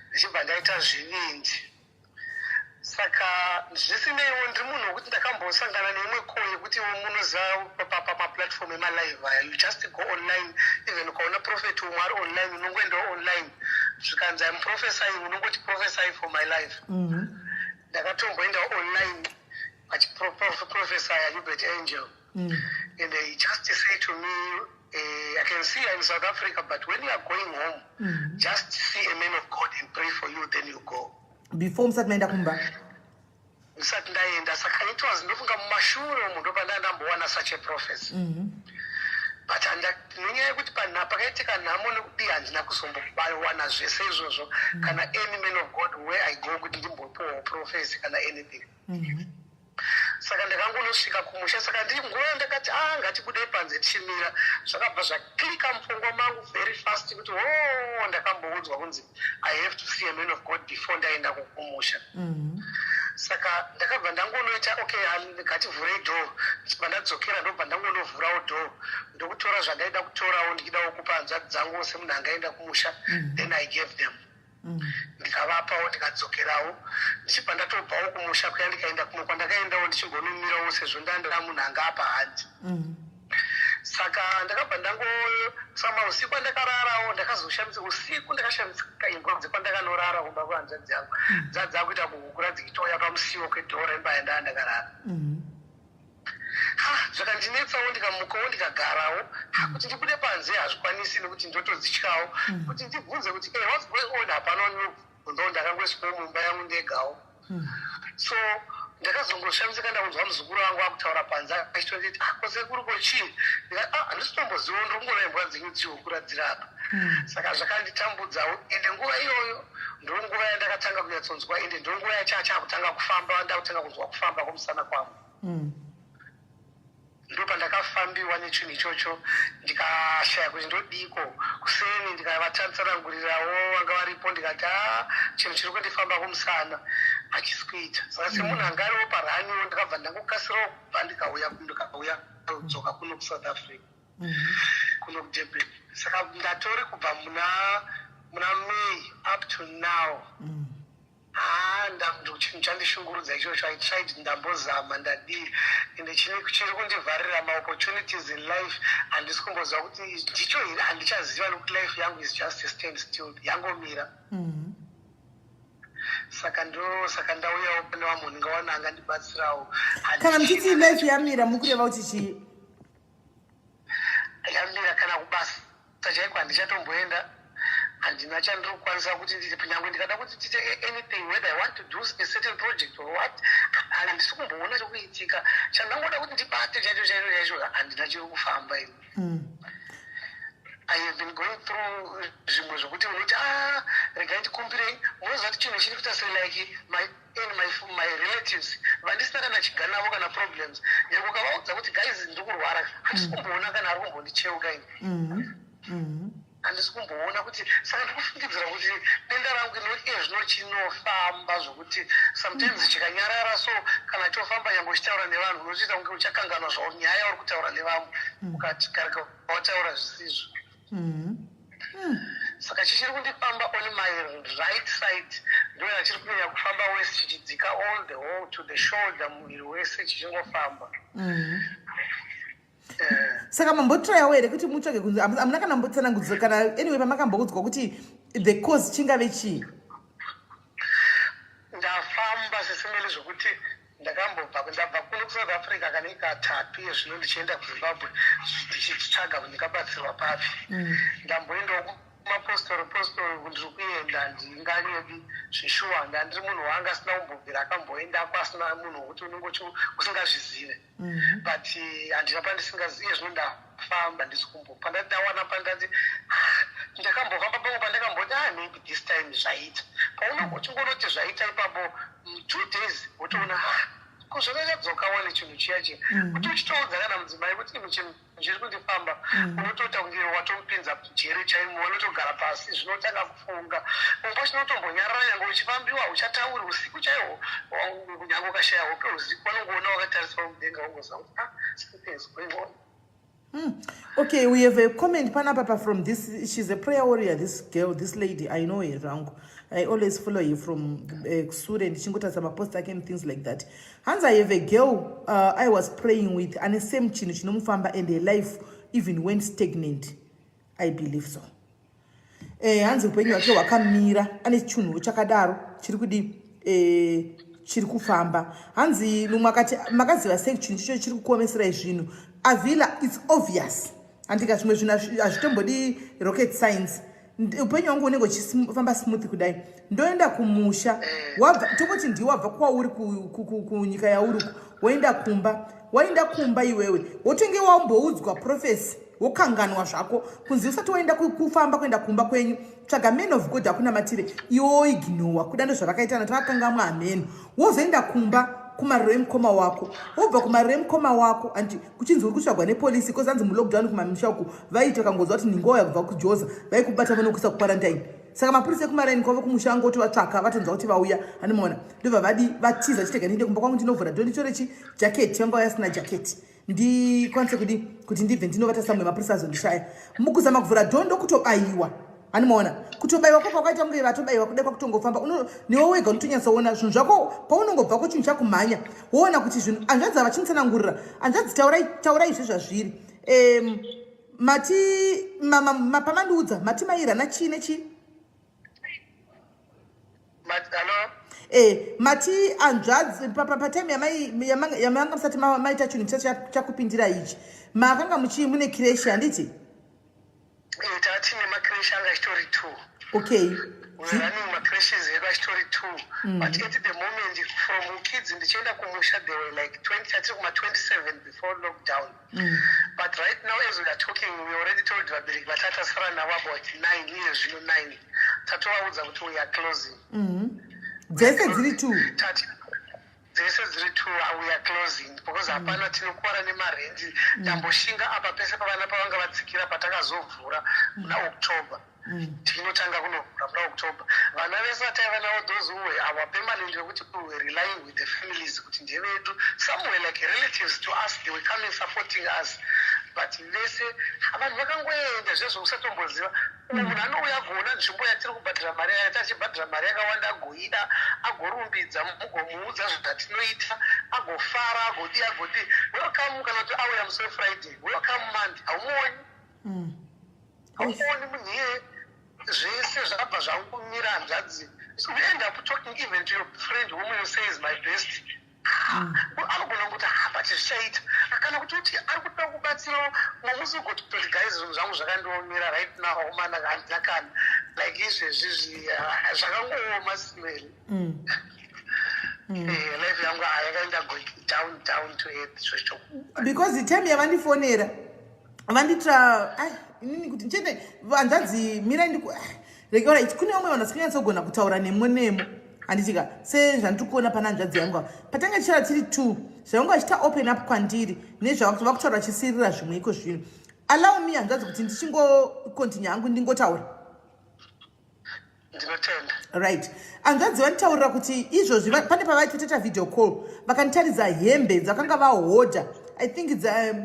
ndichibva ndaita zvivindi. Saka zvisineiwo, ndiri munhu wekuti ndakambosangana neimwe call yekuti munoziva pamaplatform emalive aya, you just go online, even ukaona prophet umwe ari online, unongoendawo online, zvikanzi, "I'm prophesying," unongoti, "Prophesy for my life." Ndakatomboendawo online achiprophesya Hubert Angel, and he just say to me, "I can see you're in South Africa, but when you are going home, just see a man of God and pray for you, then you go." Before musati maenda kumba? Ndisati ndaenda. Saka it was, ndofunga mumashure umu ndopanda ndambowana such a prophecy. But nenyaya yekuti pakaitika nhamo nekudii, handina kuzombowana zvese izvozvo, kana any man of God where I go kuti ndimbopiwawo prophecy kana anything. Saka ndakangonosvika kumusha. Saka ndi nguva yandakati a ah, ngatibudei panze tichimira, zvakabva zvaklika mupfungwa mangu very fast kuti o oh, ndakamboudzwa kunzi I have to see a man of God before ndaenda kumusha. Saka ndakabva ndangonoita, okay, ngativhurei door. Ndichibva ndadzokera, ndobva ndangonovhurawo door, ndokutora zvandaida kutorawo, ndichidawo kupa hanzvadzi dzangu semunhu angaenda kumusha. Then I gave them, ndikavapawo, ndikadzokerawo, ndichibva ndatobvawo kumusha kuya, ndikaenda kumwe kwandakaendawo, ndichimbonomirawo sezvo ndanda munhu anga apa handi. Saka ndakabva ndango sama usiku andakararawo, ndakazoshamisa usiku, ndakashamisika imbwa dzekwandakanorara kumba kwehanzvadzi yangu dzadzakuita kuhukura dzichitouya pamusiwo kwedhoo remba yandaa ndakarara. Ha, zvakandinetsawo, ndikamukawo, ndikagarawo. Ha, kuti ndibude panze hazvikwanisi nekuti ndotodzityawo. Kuti ndibvunze kuti, "Hey, what's going on?" hapana ndo ndakangoiswawo mumba yangu ndegawo. So ndakazongoshamisika ndakunzwa muzukuru wangu akutaura panze achitonditi, "Ah, kosekuru, ko chii?" Ndikati, "Ah, handisi tombozivawo, ndiri kungoona imbwa dzenyu dzihukura dziri apa." Saka zvakanditambudzawo, ende nguva iyoyo ndo nguva yandakatanga kunyatsonzwa, ende ndo nguva yachacha kutanga kufamba, ndakutanga kunzwa kufamba kwomusana kwangu. Ndo pandakafambiwa nechinhu ichocho, ndikashaya kuti ndodiko. Kuseni ndikavatsanangurirawo vanga varipo, ndikati, a chinhu chiri kundifamba kumusana hachisi kuita." Saka semunhu anga ariwo paraniwo, ndakabva ndangokasirawo kubva, ndikauya kudzoka kuno kuSouth Africa, kuno kuDurban. Saka ndatori kubva muna May up to now. Ha, chinhu chandishungurudza ichocho. I tried, ndambozama, ndadii, ende chiri kundivharira maopportunities in life. Handisi kumboziva kuti ndicho here, handichaziva, nekuti life yangu is just a stand still, yangomira. Saka ndo saka ndauyawo pane vamwe ndingawana angandibatsirawo. Kana muchiti life yamira, mukureva kuti chii? Yamira, kana kubasa chaiko handichatomboenda. Handina chandiri kukwanisa kuti ndiite, kunyange ndikada kuti tiite anything, whether I want to do a certain project or what, handisi kumboona chekuitika. Chandangoda kuti ndibate chacho chaicho chaicho, handina chiri kufamba ini. I have been going through zvimwe zvokuti unoti, "Ah, regai ndikumbirei." Munoziva kuti chinhu chiri kuita sei, like my and my relatives vandisina kana chiga navo kana problems, nyange ukavaudza kuti, "Guys, ndiri kurwara," handisi kumboona kana ari kumbondicheuka ini. Handisi kumboona kuti, saka ndikufungidzira kuti denda rangu inoti iye zvino chinofamba zvokuti sometimes chikanyarara so, kana chofamba, nyange uchitaura nevanhu, unotoita kunge uchakanganwa zvao nyaya yauri kutaura nevamwe, ukati kareka wataura zvisizvo. Saka chichiri kundifamba on my right side, ndo yachiri kunyanya kufamba wese, chichidzika all the whole to the shoulder, muviri wese chichingofamba. Saka mambotrayawo here kuti mutsvage kunzi hamuna kana mbotsanangudzo kana anyway pamakamboudzwa kuti the cause chingave chii? Ndafamba sesimeli zvokuti ndakambobva, ndabva kuno kuSouth Africa kane katatu zvino, ndichienda kuZimbabwe ndichitsvaga kuti ndingabatsirwa papi. Ndamboendawo kumapostori postori, ndiri kuenda, ndinganyebi zvishuwa, ndandiri munhu wanga asina kumbobvira akamboendako, asina munhu wekuti unenge usingazvizive. But handina pandisingazive. Zvino ndafamba, ndisi kumbo pandati ndawana pandati, ah, ndakambofamba pamwe pandakamboti, "Ah, maybe this time zvaita." Paunenge uchingonoti zvaita ipapo, 2 days wotoona, ah, ko zvakachadzoka wane chinhu chiya chiya. Kuti uchitoudza kana mudzimai kuti imi chinhu chiri kundifamba, unotoita kunge watomupinza jere chaimo. Vanotogara pasi, zvinotanga kufunga umba, chinotombonyarara, nyange uchifambiwa uchatauri usiku chaihwo, nyange ukashaya hope usiku, vanongoona wakatarisa mudenga, wongoziva kuti, ah, something is going on. Okay, we have a comment panapapa from this. She's a prayer warrior, this girl, this lady. I know her rangu. I always follow her from Sure, ndichingotarisa mapost ake and things like that. Hanzi, "I have a girl I was praying with, ane same chinhu chinomufamba, and her life even went stagnant." I believe so. Hanzi upenyu hwake hwakamira, ane chinhu chakadaro chiri kudi chiri kufamba. Hanzi mumwe akati, "Makaziva sei chinhu chicho chiri kukuomeserai zvinhu?" Avila, it's obvious, handika? Zvimwe zvinhu hazvitombodi rocket science. Upenyu hwangu unenge uchifamba smooth kudai, ndoenda kumusha, wabva, tongoti ndiwe wabva kwauri kunyika yauri, woenda kumba, waenda kumba iwewe wotenge wamboudzwa prophecy, wokanganwa zvako kunzi usati waenda kufamba kuenda kumba kwenyu, tsvaga man of God akunamatire. Iwe woignowa kuda, ndozvavakaita nati vakangamwa hameno, wozoenda kumba. kumariro emukoma wako wobva kumariro emukoma wako anti kuchinzi uri kutsvagwa nepolisi bcause anzi mulockdown kumamisha uku vaiti vakangonzwa kuti ningo wauya kubva kujoza vaikubata vanokuisa kuquarantine. Saka mapurisa ekumaraini kwavo kumusha angoti vatsvaka vatonzwa kuti vauya, anomaona ndobva vadi vatiza chitega ndiende kumba kwangu ndinovhura dho nditore chi jacket vanga vauya sina jacket ndikwanise kudi kuti ndibve ndinovata samwe mapurisa azondishaya. Mukuzama kuvhura dho ndokutobayiwa, anomaona kutobayiwa kwako kwakaita kunge vatobayiwa kudai kwakutongofamba. Newe wega unotonyatsoona zvinhu zvako paunongobva ko chinhu chakumhanya woona kuti zvinhu. Hanzvadzi avachinitsanangurira, hanzvadzi, taurai, taurai zvezvazviri. Mati pamandiudza mati mairana chii nechii? Hello? Mati hanzvadzi patime yamanga musati maita chinhu chisati chakupindira ichi, makanga muchi mune creche, handiti? Tati nemacreche anga achitori two. We were running macreches edu achitori two. But at the moment from kids ndichienda kumusha, they were like 20, tatiri kuma 27 before lockdown. But right now as we are talking, we already told vabereki vatatasara navo about nine iye zvino nine, tatovaudza kuti we are closing. Dzese dziri two? Tati dzese dziri two, we are closing because hapana tinokuwara nemarendi. Tamboshinga apa pese pavana pavanga vadzikira patakazovhura muna October. Tinotanga kunovhura muna October. Vana vese vataiva navo, those who were our permanent, vekuti we were relying with the families kuti ndevedu, some were like relatives to us, they were coming supporting us, but vese vanhu vakangoenda zvezvo usatomboziva. Umwe munhu anouya agoona nzvimbo yatiri kubhadhira mari yaya, tachibhadhira mari yakawanda, agoida, agorumbidza, mugomuudza zvatinoita, agofara, agodi agodi welcome. Kana kuti auya musi weFriday, welcome Monday, haumuoni. Haumuoni munhu iyeye. Zvese zvabva zvangomira, hanzvadzi. So we end up talking even to your friend whom you say is my best. Anogona kuti ha, but zvichaita, kana kuti uti ari kuda kubatsirawo mumusi, ugototi, "Guys, zvinhu zvangu zvakandiomera right now, mana handina kana like izvezvi zvakangooma simeli." Life yangu yakaenda down, down to earth zvecho. Because time yavandifonera vanditira inini kuti chete, hanzvadzi, mirai ndiku alright, kune vamwe vanhu vasinganyatsogona kutaura nemo nemo, handitika? Sezvandiri kuona pana hanzvadzi yangu ava, patanga tichara tiri two, zvavanga vachita open up kwandiri nezvavakutaura vachisirira zvimwe iko zvino. Allow me, hanzvadzi, kuti ndichingocontinue hangu ndingotaura. Ndinotenda. Right, hanzvadzi, vanditaurira kuti izvozvi pane pavaitotoita video call, vakanditaridza hembe dzakanga vahodha, I think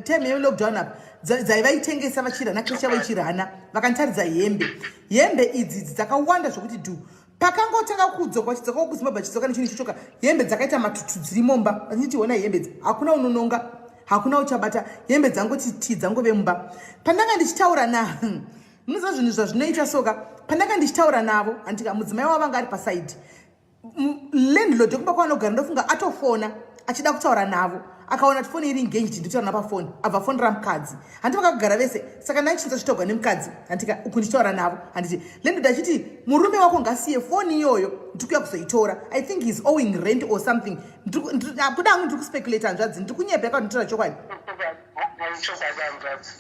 time yelockdown apa, dzaivaitengesa vachirana creche yavo ichirana. Vakanditaridza hembe, hembe idzi dzakawanda zvokuti dhu. Pakangotanga kudzoka, vachidzoka kuZimbabwe, vachidzoka nechinhu ichochoka, hembe dzakaita matutu dziri mumba. Vachiti, "Ona hembe idzi, hakuna unononga, hakuna uchabata hembe dzangoti ti dzangove mumba." Pandanga ndichitaura na munoziva zvinhu zvazvinoita soka, pandanga ndichitaura navo, handika, mudzimai wavo anga ari paside, landlord yekumba kwavanogara, ndofunga atofona achida kutaura navo, akaona kuti foni iri engaged, nditaura napafoni, abva fonera mukadzi. Handi vakagara vese? Saka ndaichinza chitogwa nemukadzi, handika, uku ndichitaura navo, handiti? Landlord achiti, "Murume wako ngasiye foni iyoyo, ndikuya kuzoitora. I think he is owing rent or something." Kuda hangu ndiri kuspeculate, hanzvadzi, ndiri kunyepa yakanditaura chokwadi. Chokwadi, hanzvadzi.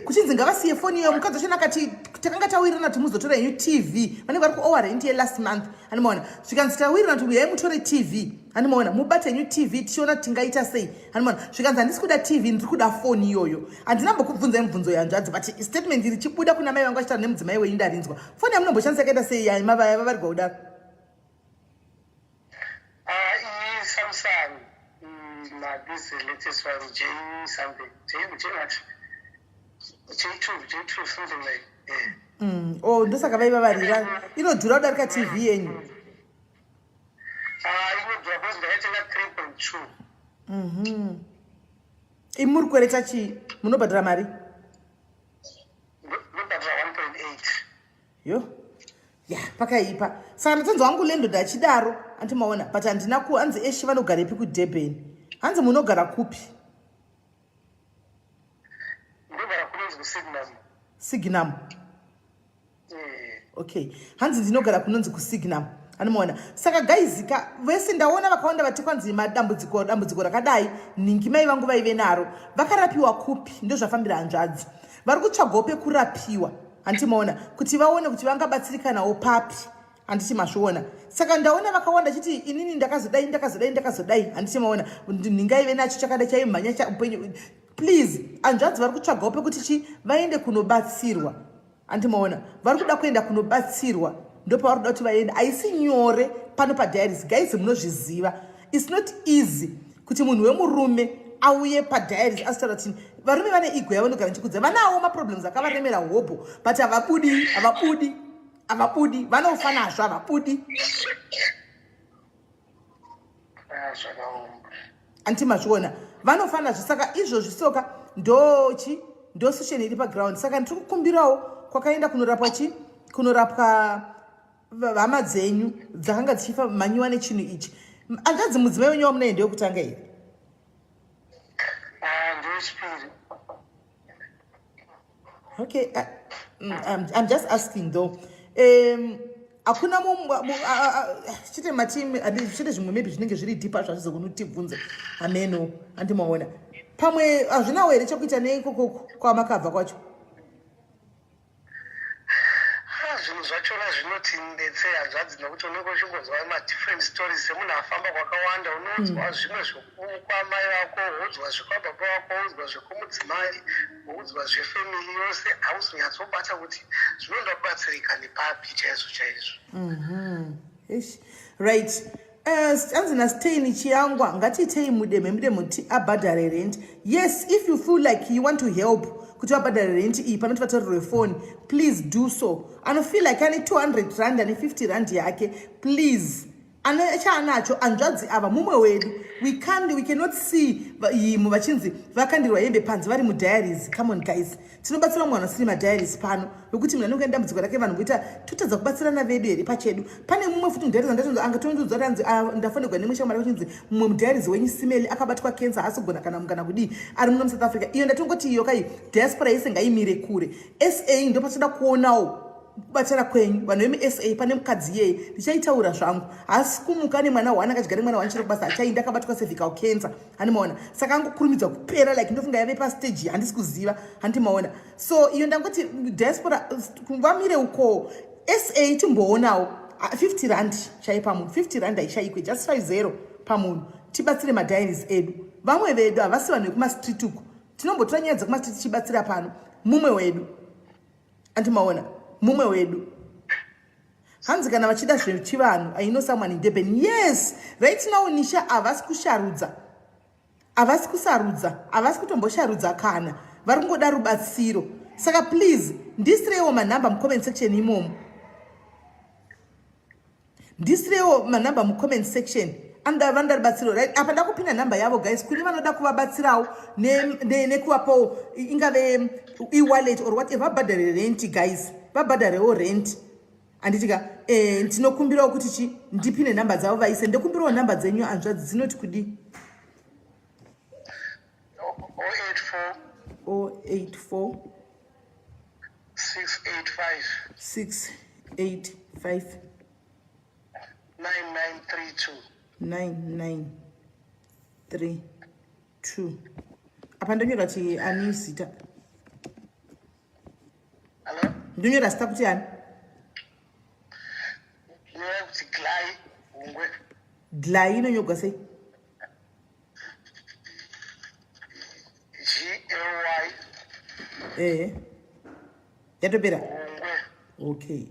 Kuchinzi ngavasiye foni iyoyo. Mukadzi wachona akati, "Takanga tawirirana kuti muzotora henyu TV." Vanenge vari kuowa rent yelast month, handimaona? Zvikanzi, "Tawirirana kuti uyai mutore TV, handimaona? Mubate henyu TV, tichiona kuti tingaita sei," handimaona? Zvikanzi, "Handisi kuda TV, ndiri kuda foni iyoyo." Handina mbokubvunzai mubvunzo yanzvadzi, but statement richibuda kuna mai vangu vachitaura nemudzimai wenyu ndarinzwa. Foni yamunomboshandisa yakaita sei yavavarigwa kudaro? Ah, iyi Samsung, this latest one, J something, J, J what? J2, J2, something like, yeah. Oh, ndosaka vaiva varira inodhura kudarika TV yenyu. Ah, inodhura because ndakaitenga 3.2. Imi muri kwereta chii? Munobhadhara mari? Ndobhadhara 1.8. Yo, ya, pakaipa. Saka ndatonzwa wangu landlord achidaro, andimaona, but handina ku hanzi eshe vanogarepi kuDurban? Hanzi munogara kupi? Ndogara kunonzi kuSignam. Signam? Eh. Okay, hanzi ndinogara kunonzi kuSignam, anomaona? Saka guys ka, vese ndaona vakawanda vati kwanzi madambudziko, dambudziko rakadai nhingi mai vangu vaive naro, vakarapiwa kupi? Ndozvafambira hanzvadzi, vari kutsvagawo pekurapiwa, handimaona, kuti vaone kuti vangabatsirikanawo papi. Handiti mazviona? Saka ndaona vakawanda chiti inini ndakazodai, ndakazodai, ndakazodai. Handiti maona? Ndingaive nacho chakadai chaimhanya cha upenyu. Please, hanzvadzi vari kutsvagawo pekuti chi vaende kunobatsirwa. Handiti maona? Vari kuda kuenda kunobatsirwa. Ndopavari kuda kuti vaende. Haisi nyore pano padiaries. Guys, munozviziva. It's not easy kuti munhu wemurume auye padiaries asitaura kuti varume vane ego yavo ndogara ndichikudza. Vanawo maproblems akavaremera hobho, but havabudi, havabudi. Havabudi, vanofa nazvo, havabudi. Ah, zvakaoma. Anti mazviona, vanofa nazvo. Saka izvozvi soka ndochi ndosession iri paground. Saka ndiri kukumbirawo kwakaenda kunorapwa chi kunorapwa hama dzenyu dzakanga dzichifa manyiwa nechinhu ichi. Hanzvadzi, mudzimai wenyu wamunaye ndeyokutanga here? Ah, ndewechipiri. Okay, I'm just asking though. Hakuna chete mati chete zvimwe maybe zvinenge zviri deep azvo hazvizokunotibvunza hameno. Andimaona pamwe hazvinawo here chekuita neikoko kwamakabva kwacho? Ah, zvinhu zvachona zvinotindetsei hanzvadzi, nekuti unenge uchingonzwa madifferent stories semunhu afamba kwakawanda. Unonzwa zvimwe zvekwamai vako, woudzwa zvekwababa vako, woudzwa zvekumudzimai, woudzwa zvefamily yose. Hauzonyatsobata kuti zvinoda kubatsirika nepapi chaizvo chaizvo. Eish. Right. Anzi naStain Chiyangwa, ngatiitei mudemhe mudemhe kuti abhadhare rent. Yes, if you feel like you want to help kuti vabhadhare rent iyi panoti vatorerwe phone, please do so. Ano feel like ane 200 rand, ane 50 rand yake, please. Ane chaanacho, hanzvadzi ava mumwe wedu. We can't, we cannot see imu vachinzi vakandirwa hembe panze vari mudiaries. Come on guys, tinobatsira mwana asiri madiaries pano, vekuti munhu anenge dambudziko rake, vanhu voita totadza kubatsirana vedu here pachedu. Pane mumwe futi mudiaries andatonzi angatondiudza kuti anzi, ah, ndafonegwa nemwe shamwari vachinzi mumwe mudiaries wenyu Simeli akabatwa cancer, haasi kugona kana mukana kudii, ari muno muSouth Africa. Iyo ndatongoti iyo kai diaspora yese ngaimire kure. SA ndopatoda kuonawo kubatana kwenyu vanhu vemuSA. Pane mukadzi iyeye ndichaitaura zvangu, haasi kumuka nemwana one, akadya nemwana one chero kubasa achainda, akabatwa cervical cancer. Handi maona? Saka angokurumidza kupera, like ndofunga yave pastage, handisi kuziva. Handi maona? So iyo ndangoti diaspora vamire uko SA timboonawo 50 rand chai pamunhu. 50 rand haishaikwe, just 50 pamunhu, tibatsire madiaries edu. Vamwe vedu havasi vanhu vekumastreet uko, tinombotora nyaya dzekumastreet tichibatsira pano. Mumwe wedu, andimaona, mumwe wedu. Hanzi kana vachida zvechivanhu, I know someone in Durban. Yes, right now Nisha havasi kusharudza, havasi kusarudza, havasi kutombosharudza kana vari kungoda rubatsiro. Saka please ndisireiwo manhamba mucomment section imomo, ndisireiwo manhamba mucomment section. Vanoda rubatsiro. Right apa ndakupinda nhamba yavo guys, kune vanoda kuvabatsirawo nekuvapawo ingave e-wallet or whatever, vabhadhare rent guys, vabhadharewo rent. Handitika ndinokumbirawo kuti chi ndipine nhamba dzavo vaise. Ndokumbirawo nhamba dzenyu hanzvadzi, dzinoti kudii? 084 084 685 685 9932. 9932. Apa ndonyora kuti ani zita? Hello? Ndonyora zita kuti ani? Nyora kuti Glai Hungwe. Glai inonyogwa sei? G L Y. Ehe, yatopera. Hungwe. Okay. Ehe.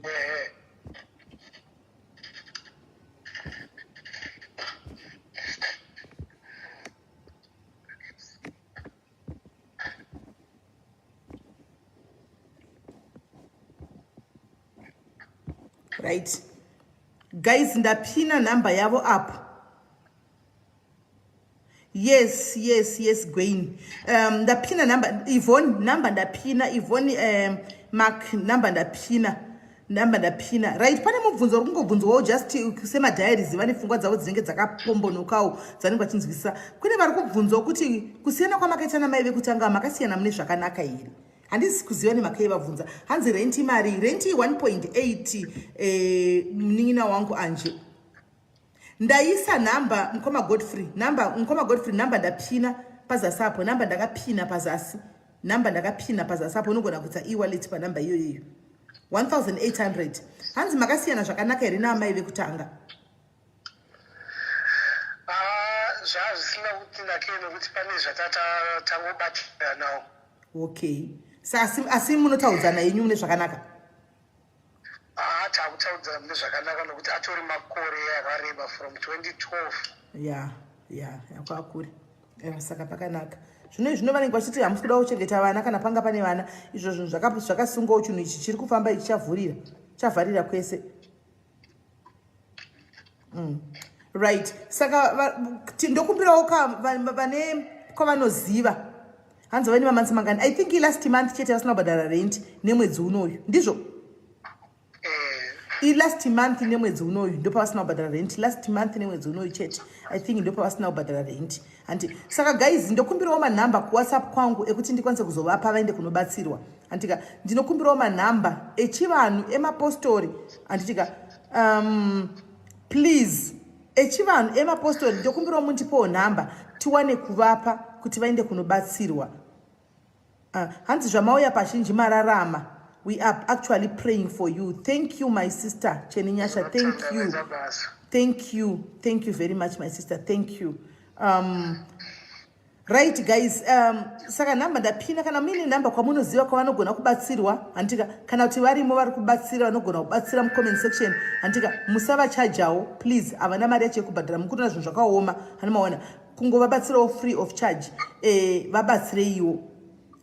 Right guys, ndapina nhamba yavo apo. Yes, Gwain, ndapina nhamba. Ivon, nhamba ndapina. Ivon, Mark, nhamba ndapina, nhamba ndapina. Right, pane mubvunzo uri kungobvunzwawo just semadiaries, vane pfungwa dzavo dzinenge dzakapombonokawo dzavanenge vachinzwisisa. Kune vari kubvunzwawo kuti kusiyana kwamakaita namai vekutanga, makasiyana mune zvakanaka here? Handisi kuziva nemhaka yevabvunza. Hanzi renti mari, renti 1.8. Munin'ina wangu anje, ndaisa nhamba mukoma Godfrey, nhamba mukoma Godfrey, nhamba ndapina pazasi apo, nhamba ndakapina pazasi, nhamba ndakapina pazasi apo. Unogona kuita e-wallet panhamba iyoyo. 1800 hanzi makasiyana zvakanaka here naamai vekutanga? Ah, zvazvisina kuti nakei nokuti pane zvatatangobatiranawo. Okay, sa asi, asi munotaudzana yenyu mune zvakanaka? Ah, takutaudzana mune zvakanaka nokuti atori makore akareba from 2012. Ya ya yakwakure eh, saka pakanaka. Zvino zvino vanenge vachiti hamusi kuda kuchengeta vana kana panga pane vana, izvo zvinhu zvakasungawo chinhu ichi chiri kufamba ichi chavhurira chavharira kwese. Right, saka ndokumbirawo vane kwavanoziva hanzi vane mamansi mangani? I think last month chete vasina kubhadhara rent nemwedzi unoyu, ndizvo? Ilast month nemwedzi unoyu ndopavasina kubhadhara rent, last month nemwedzi unoyu chete, I think ndopavasina kubhadhara rent, handi? Saka guys, ndokumbirawo manhamba kuWhatsApp kwangu ekuti ndikwanise kuzovapa vaende kunobatsirwa, handitika? Ndinokumbirawo manhamba echivanhu emapostori, handitika? Please, echivanhu emapostori, ndokumbirawo mundipowo nhamba tiwane kuvapa kuti vaende kunobatsirwa. Hanzi zvamauya pazhinji mararama. We are actually praying for you. Thank you, my sister Cheninyasha. Thank you, thank you, thank you very much, my sister. Thank you. Right guys, saka nhamba ndapina. Kana muine nhamba kwamunoziva kwavanogona kubatsirwa, handika, kana kuti varimo vari kubatsira, vanogona kubatsira mucomment section, handika? Musavachajawo please, havana mari yacho yekubhadhara. Mukutoona zvinhu zvakaoma, hanimaona? Kungovabatsirawo free of charge, vabatsireiwo,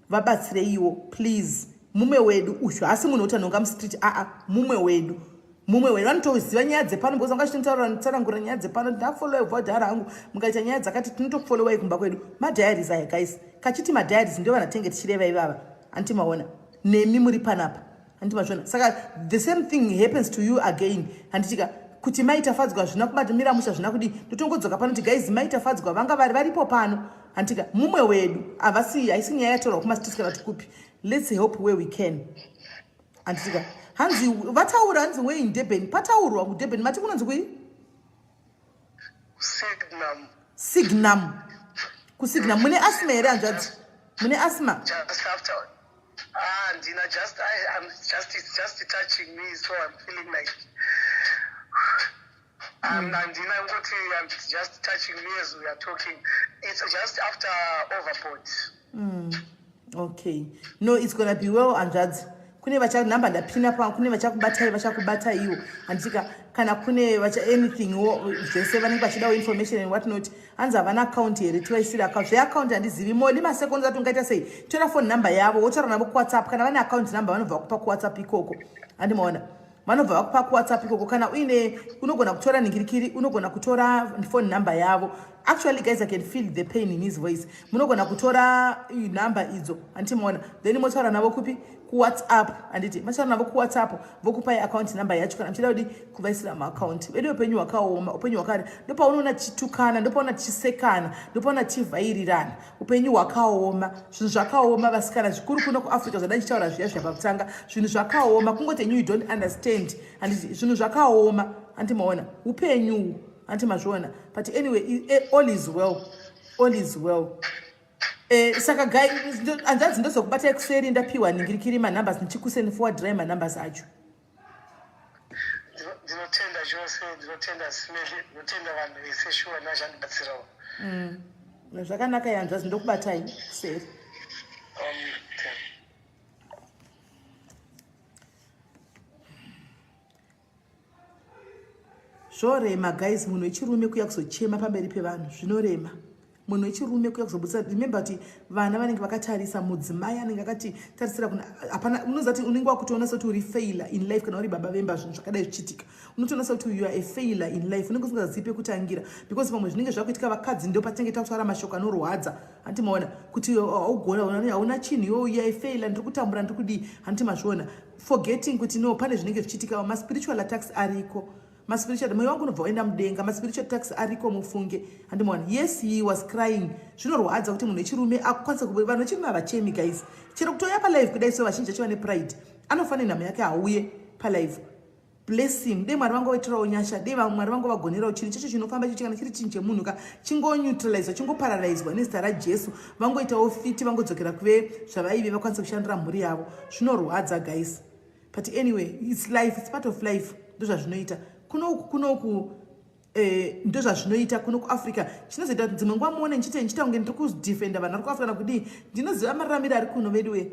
vabatsireiwo please. Mumwe wedu uyu haasi munhu wekuti anonga mustreet, aa, mumwe wedu, mumwe wedu. Vanotoziva nyaya dzepano because vanga chitotaura nyaya dzepano. Ndafollowa kubva kudhara hangu. Mukaita nyaya dzakati tinotofollowai kumba kwedu. Madiaries aya guys, kachiti madiaries ndo vanatenge tichireva ivava, handiti maona? Nemi muri panapa, handiti mazviona? Saka the same thing happens to you again, handitika? Kuti maitafadzwa zvina kubatimira musha zvina kudii, ndotongodzoka pano kuti guys, maitafadzwa vanga vari varipo pano, handitika? Mumwe wedu, havasi, haisi nyaya yatorwa kumastreets kana kuti kupi. Let's help where we can, handitika? Hanzi vataura, hanzi wei in Durban, pataurwa kuDurban, mati kunonzi kui? Signum. Signum, kuSignum. Mune asthma here, hanzvadzi? Mune asthma? Just after. Ah, ndina just I, I'm just it's just touching me, so I'm feeling like andina ngoti I'm just touching me as we are talking. It's just after overboard. Okay, no, it's gonna be well, hanzvadzi. Kune vacha nhamba ndapina pa, kune vachakubatai, vachakubataiwo, handitika? Kana kune vacha anything wo zvese vanenge vachidawo information and what not. Hanzi havana account here tivaisire account? Zveaccount handizivi. Moli masekonds ati ungaita sei? Tora phone number yavo wotaura navo kuWhatsApp. Kana vane account number vanobva vakupa kuWhatsApp ikoko, handimaona? Vanobva vakupa kuWhatsApp ikoko. Kana uine, unogona kutora ningirikiri, unogona kutora phone number yavo. Actually guys, I can feel the pain in his voice. Munogona kutora number idzo, handimaona? Then motaura navo kupi? KuWhatsApp, handiti? Mataura navo kuWhatsApp, vokupai account number yacho kana muchida kudi kuvaisira maaccount. Vedu upenyu hwakaoma, upenyu hwakare. Ndopaunoona tichitukana, ndopaunoona tichisekana, ndopaunoona tichivhairirana. Upenyu hwakaoma, zvinhu zvakaoma vasikana, zvikuru kuno kuAfrica. Zvada ndichitaura zviya zviya pakutanga, zvinhu zvakaoma. Kungoti you don't understand, handiti? Zvinhu zvakaoma, handi maona? Upenyu, handi mazviona? But anyway, all is well, all is well. Saka gai hanzvadzi, ndozokubatai kuseri. Ndapiwa ningirikiri manumbers, ndichikuseni forward drai manumbers acho. Ndinotenda chose, ndinotenda simeli, ndinotenda vanhu vese, shuwa nazvandibatsirawo. Zvakanaka yanzvadzi, ndokubatai kuseri. Thank. Zvorema guys, munhu wechirume kuya kuzochema pamberi pevanhu zvinorema. Munhu wechirume kuya kuzobudisa, remember kuti vana vanenge vakatarisa, mudzimai anenge akati tarisira kuna hapana. Unoziva kuti unenge wakutoona sekuti uri failure in life kana uri baba vemba, zvinhu zvakadai zvichiitika, unotoona sekuti you are a failure in life. Unenge usingazivi pekutangira because pamwe zvinenge zvakuitika vakadzi ndo patinenge takutaura mashoko anorwadza, handiti maona? Kuti haugona, hauna chinhu, iwe you are a failure, ndiri kutambura, ndiri kudii, handiti mazviona? Forgetting kuti no, pane zvinenge zvichiitika, maspiritual attacks ariko, maspiritual. Mwoyo wangu unobva waenda mudenga. Maspiritual attacks ariko mufunge, handimaona? Yes, he was crying. Zvinorwadza kuti munhu wechirume akwanise, vanhu vechirume havachemi guys, chero kutouya palive kudai so. Vazhinji vacho vane pride, anofanira nhamo yake hauye palive. Bless him. Dei Mwari vangu vaitirawo nyasha, dei Mwari vangu vagonerawo chinhu chacho chinofamba icho. Kana chiri chinhu chemunhu ka, chingoneutralizwa, chingoparalizwa nezita raJesu. Vangoitawo fiti, vangodzokera kuve zvavaive, vakwanise kushandira mhuri yavo. Zvinorwadza guys. But anyway, it's life, it's part of life. Ndozvazvinoita kunoku, kunoku ndozvazvinoita kuno kuAfrica. Chinozoita kuti dzimwe nguva muone ndichite ndichiita kunge ndiri kudefenda vanhu vari kuAfrica nakudii, ndinoziva mararamiro ari kuno veduwe.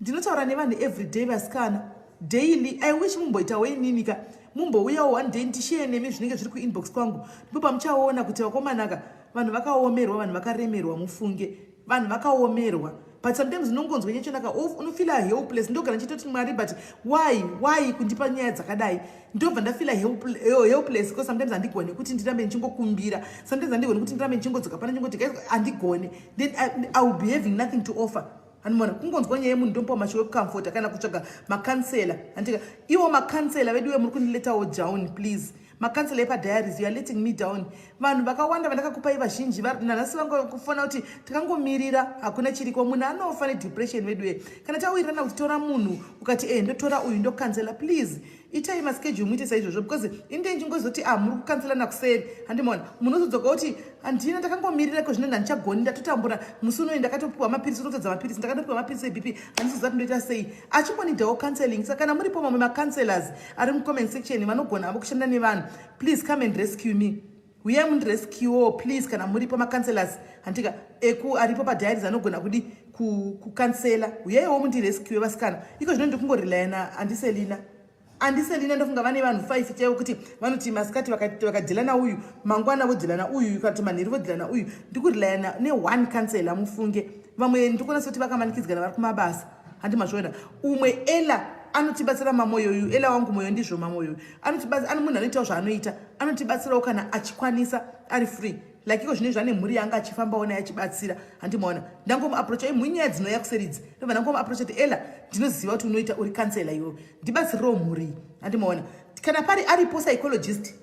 Ndinotaura nevanhu everyday, vasikana, daily. I wish mumboitawo inini ka, mumbouyawo one day ndishare nemi zvinenge zviri kuinbox kwangu. Ndipo pamuchaona kuti vakomanaka, vanhu vakaomerwa, vanhu vakaremerwa. Mufunge, vanhu vakaomerwa. But sometimes unongonzwa nyachonaka, unofeela helpless. Ndogara ndichitoti, "Mwari, but why kundipa nyaya dzakadai?" Ndobva ndafeela helpless because sometimes handigone kuti ndirambe ndichingokumbira. Sometimes handigone kuti ndirambe ndichingodzoka pana ndingoti, "Guys, handigone." Then I will be having nothing to offer. Hanimona kungonzwa nyaya yemunhu, ndomupa mashoko ekucomforta kana kutsvaga macounsellor. Handika iwo macounsellor veduwe, muri kundiletawo down. Please, macounsellor epadiaries, you are letting me down. Vanhu vakawanda vandakakupai vazhinji nanhasi vangakufona kuti takangomirira, hakuna chiriko. Munhu anofa nedepression veduwe. Kana tawirirana kuti tora munhu, ukati, "E, ndotora uyu, ndocounsella," please itai maschedule, muite saizvozvo, because inde ndingozoti, "Ah, muri kucounselana kuseri." Handimona munozodzoka kuti, "Handina, ndakangomirira ko zvino handichagoni, ndatotambura. Musi unoi ndakatopiwa mapirisi, unotadza mapirisi, ndakatopiwa mapirisi eBP, handisiziva kuti ndoita sei." Achimbonidawo counseling. Saka kana muripo mamwe macounselors ari mucomment section vanogona avo kushanda nevanhu, please come and rescue me. Uyai mundirescuewo, please. Kana muripo macounselors, handika eku aripo padiaries anogona kudi kucounsella, uyaiwo mundirescue, vasikana. Iko zvino ndikungorelyana andiselina, andiselina. Ndofunga vane vanhu 5 chaivo kuti vanoti masikati vakadeala nauyu, mangwana vodeala nauyu, kana kuti manheru vodeala nauyu. Ndikurelyana neone counsellor, mufunge. Vamwe ndikuona sekuti vakamanikidzana, vari kumabasa. Handi mazviona, umwe Ela anotibatsira, mamoyo uyu, Ela wangu moyo, ndizvo, mamoyo uyu anotibatsira. Munhu anoitawo zvaanoita, anotibatsirawo kana achikwanisa, ari free. Like iko zvino ane mhuri yanga achifambawo naye achibatsira. Handimaona ndangomuapproacha imunyaya dzinouya kuseridzi, ndobva ndangomuapproacha kuti, "Ela, ndinoziva kuti unoita, uri counsellor iwewe, ndibatsirirewo mhuri." Handimaona kana pari aripo psychologist,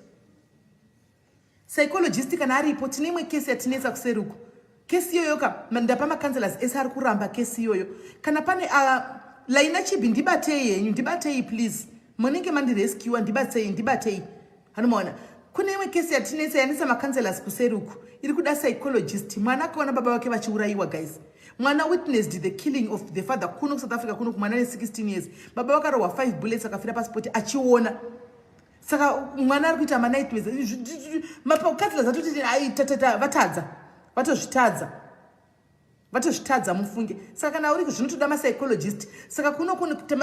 psychologist kana aripo, tine imwe kesi yatinetsa kuseri uku. Kesi iyoyo ka, ndapa macounsellors ese ari kuramba kesi iyoyo. Kana pane Laina Chibi, ndibatei henyu, ndibatei please, munenge mandirescua, ndibatei, ndibatei. Hanomaona kune imwe kesi yatinetsa, yanetsa macounsellors kuseri uku, iri kuda psychologist. Mwana akaona baba vake vachiurayiwa. Guys, mwana witnessed the killing of the father kuno kuSouth Africa kuno. Kumwana ne16 years, baba vakarohwa 5 bullets, akafira paspot achiona. Saka mwana ari kuita manightmares. Macounsellors atoti aitatata, vatadza, vatozvitadza, vatozvitadza, mufunge. Saka kana uri, zvinotoda mapsychologist. Saka kuno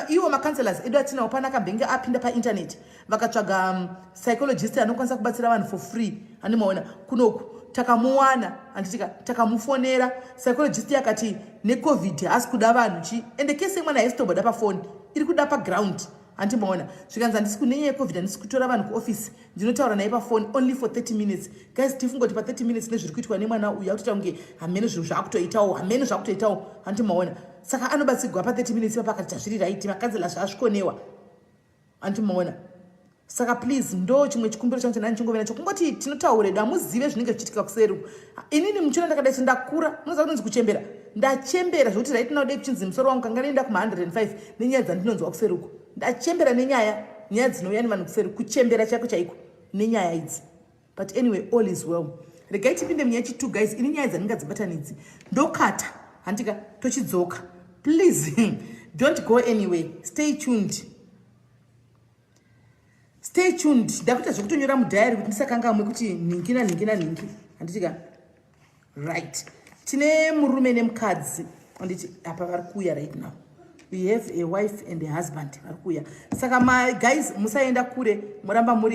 iwo macounsellors edu atinawo, pana akambenge apinda painternet, vakatsvaga psychologist anokwanisa kubatsira vanhu for free. Handimaona kunoku takamuwana, handitika takamufonera psychologist, yakati neCOVID haasi kuda vanhu chi. Ende kesi yemwana haisi tomboda pafoni, iri kuda paground. Handimaona zvikanzi, "Handisi kunenyaya yeCOVID, handisi kutora vanhu kuofisi, ndinotaura naye pafoni only for 30 minutes." Guys, tifungoti pa30 minutes nezviri kuitwa nemwana uyu, akutoita kunge hamene zvinhu zvaakutoitawo, hamene zvaakutoitawo. Handimaona saka anobatsigwa pa30 minutes ipapo, akati tazviri right, macounsellor zvaasvikonewa. Handimaona saka please, ndo chimwe chikumbiro changu chandani chingove nacho, kungoti tinotaure damuzive zvinenge zvichiitika kuseri. Inini muchiona ndakadai so, ndakura, munoziva kunonzi kuchembera. Ndachembera zvokuti right now dai kuchinzi musoro wangu kanga noenda kuma105 nenyaya dzandinonzwa kuseri uku. Ndachembera nenyaya, nyaya dzinouya nevanhu kuseri, kuchembera chaiko chaiko nenyaya idzi. But anyway, all is well. Regai tipinde munyaya chitu. Guys, ini nyaya dzandingadzibatanidzi ndokata, handika tochidzoka. Please don't go anyway, stay tuned, stay tuned. Ndakuita zvekutonyora mudiary kuti ndisakangamwe kuti nhingi nanhingi nanhingi, handitika? Right, tine murume nemukadzi, handiti? Apa vari kuuya right now. We have a wife and a husband vari kuuya. Saka my guys, musaenda kure, muramba muri.